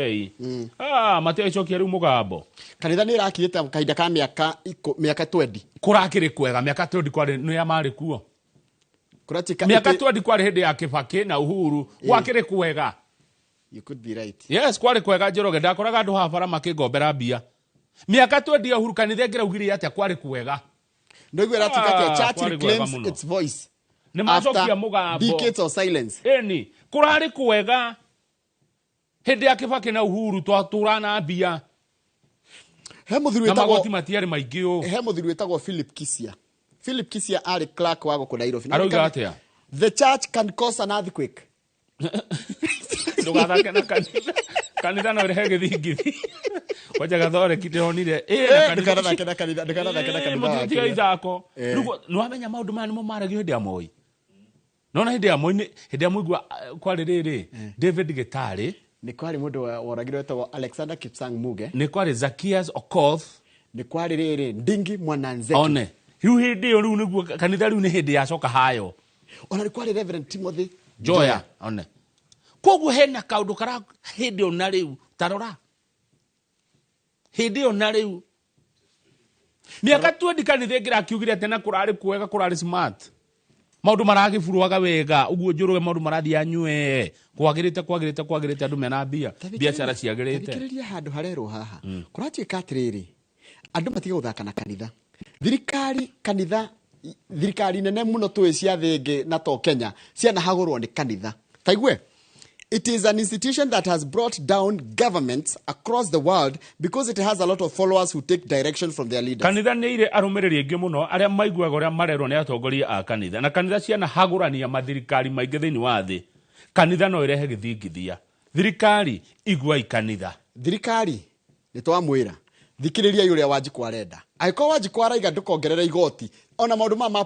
N: Matiagĩcokia rĩu mũgambo.
D: Kanitha nĩ ĩrakirĩte kahinda ka mĩaka mĩaka 20.
N: Kũrakĩrĩ kwega, mĩaka 20 kwarĩ nĩ ya marĩ kuo.
D: Kũratuĩka
N: Mĩaka 20 kwarĩ hĩndĩ ya Kibaki na Uhuru, gwakĩrĩ kwega.
D: You could be right.
N: Yes, kwarĩ kwega Njoroge, ndakoraga andũ haha bara makĩngombera mbia. Mĩaka 20 ya Uhuru kanitha ĩngĩraugire atĩa kwarĩ kwega.
D: Ndoigua ĩratuĩka atĩa, Church
N: Kwarĩ kwega
D: reclaims
N: mũno.
D: its voice
N: Nĩ macokia
D: after
N: mũgambo.
D: decades of silence.
N: Ĩni, kũrarĩ kwega. Hĩndĩ ya Kibaki na Uhuru twatũra na mbia.
D: He mũthuri
N: Na
D: wĩtagwo
N: magoti matiarĩ maingĩ ũũ.
D: He mũthuri wĩtagwo Philip Kisia. Philip Kisia arĩ clerk wa gũkũ Nairobi.
N: Arauga atĩa?
D: The church can cause an earthquake.
N: Ndũgathake na kanitha. Kanitha no ĩrehe gĩthingithia. Kwanja gathoreki ndĩronire. Na kanitha
D: Ndũkanathake na kanitha, ndũkanathake na kanitha wa
N: Mũtiga
D: Kenya.
N: ithako. Rĩu nĩwamenya maũndũ maya nĩmo maragio hĩndĩ ya Moi. Nona hĩndĩ ya Moi nĩ hĩndĩ ya Moi kwarĩ rĩrĩ, David Gĩtarĩ.
D: Nĩ kwarĩ mũndũ woragirwo wetagwo Alexander Kipsang Muge.
N: Nĩ kwarĩ Zacchaeus Okoth.
D: Nĩ kwarĩ rĩrĩ Ndingi Mwananzeki.
N: One. Rĩu hĩndĩ ĩyo rĩu nĩguo kanitha rĩu nĩ hĩndĩ yacoka hayo.
D: Ona nĩ kwarĩ Reverend Timothy
N: Joya. One. Koguo hena kaũndũ kara hĩndĩ ĩyo na rĩu tarora. Hĩndĩ ĩyo na rĩu. Mĩaka 20 kanitha ĩngĩrakiugire atĩ na kũrarĩ kwega, kũrarĩ smart. Maũndũ maragĩburwaga wega, ũguo Njoroge maũndũ marathiĩ anyue. Kwagĩrĩte, kwagĩrĩte, kwagĩrĩte, andũ mena mbia, biacara ciagĩrĩte.
D: Thikĩrĩria handũ harerwo haha. Kũratuĩka atĩrĩrĩ, andũ matige gũthaka na kanitha. Thirikari, kanitha, thirikari nene mũno tũĩ cia thĩ ĩngĩ na to Kenya, cianahagũrwo nĩ kanitha. Ta igue, it is an institution that has brought down governments across the world because it has a lot of followers who take direction from their leaders.
N: Kanitha nĩ irĩ arũmĩrĩri aingĩ mũno arĩa maiguaga ũrĩa marerwo nĩ atongoria a kanitha, na kanitha cianahagũrania mathirikari maingĩ thĩinĩ wa thĩ. Kanitha no ĩrehe gĩthingithia. Thirikari, iguai kanitha.
D: Thirikari, nĩ twamwĩra, thikĩrĩriai ũrĩa Wanjikũ arenda. Angĩkorwo Wanjikũ araiga ndũkongerere igoti, ona maũndũ ma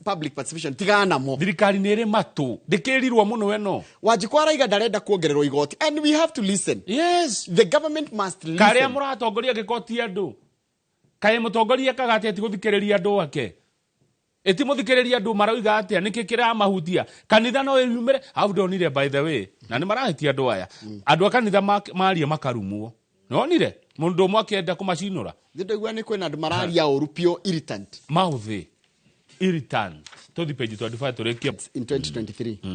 D: public participation tigana namo.
N: Thirikari nĩ ĩrĩ matũ, ndĩkĩrirwo mũno ĩno.
D: Wanjikũ araiga ndarenda kuongererwo igoti, and we have to listen.
N: Yes.
D: The government must listen.
N: Karĩa mũratongoria angĩkorwo ti andũ. Kaĩ mũtongoria ekaga atĩa ti gũthikĩrĩria andũ ake? Ĩtimũthikĩrĩria andũ maroiga atĩa, nĩkĩ kĩramahutia? Kanitha no ĩyumĩre, hau ndonire by the way, na nĩ marahĩtia andũ aya. Andũ a kanitha maria makarumwo. Nonire? Mũndũ ũmwe akĩenda kũmacinũra.
D: Nĩ ndaigua nĩ kwĩna andũ mararia ũru biũ, irritant.
N: Mouth. Irritant. Tũthiĩ page 25 tũrĩkie.
D: In 2023.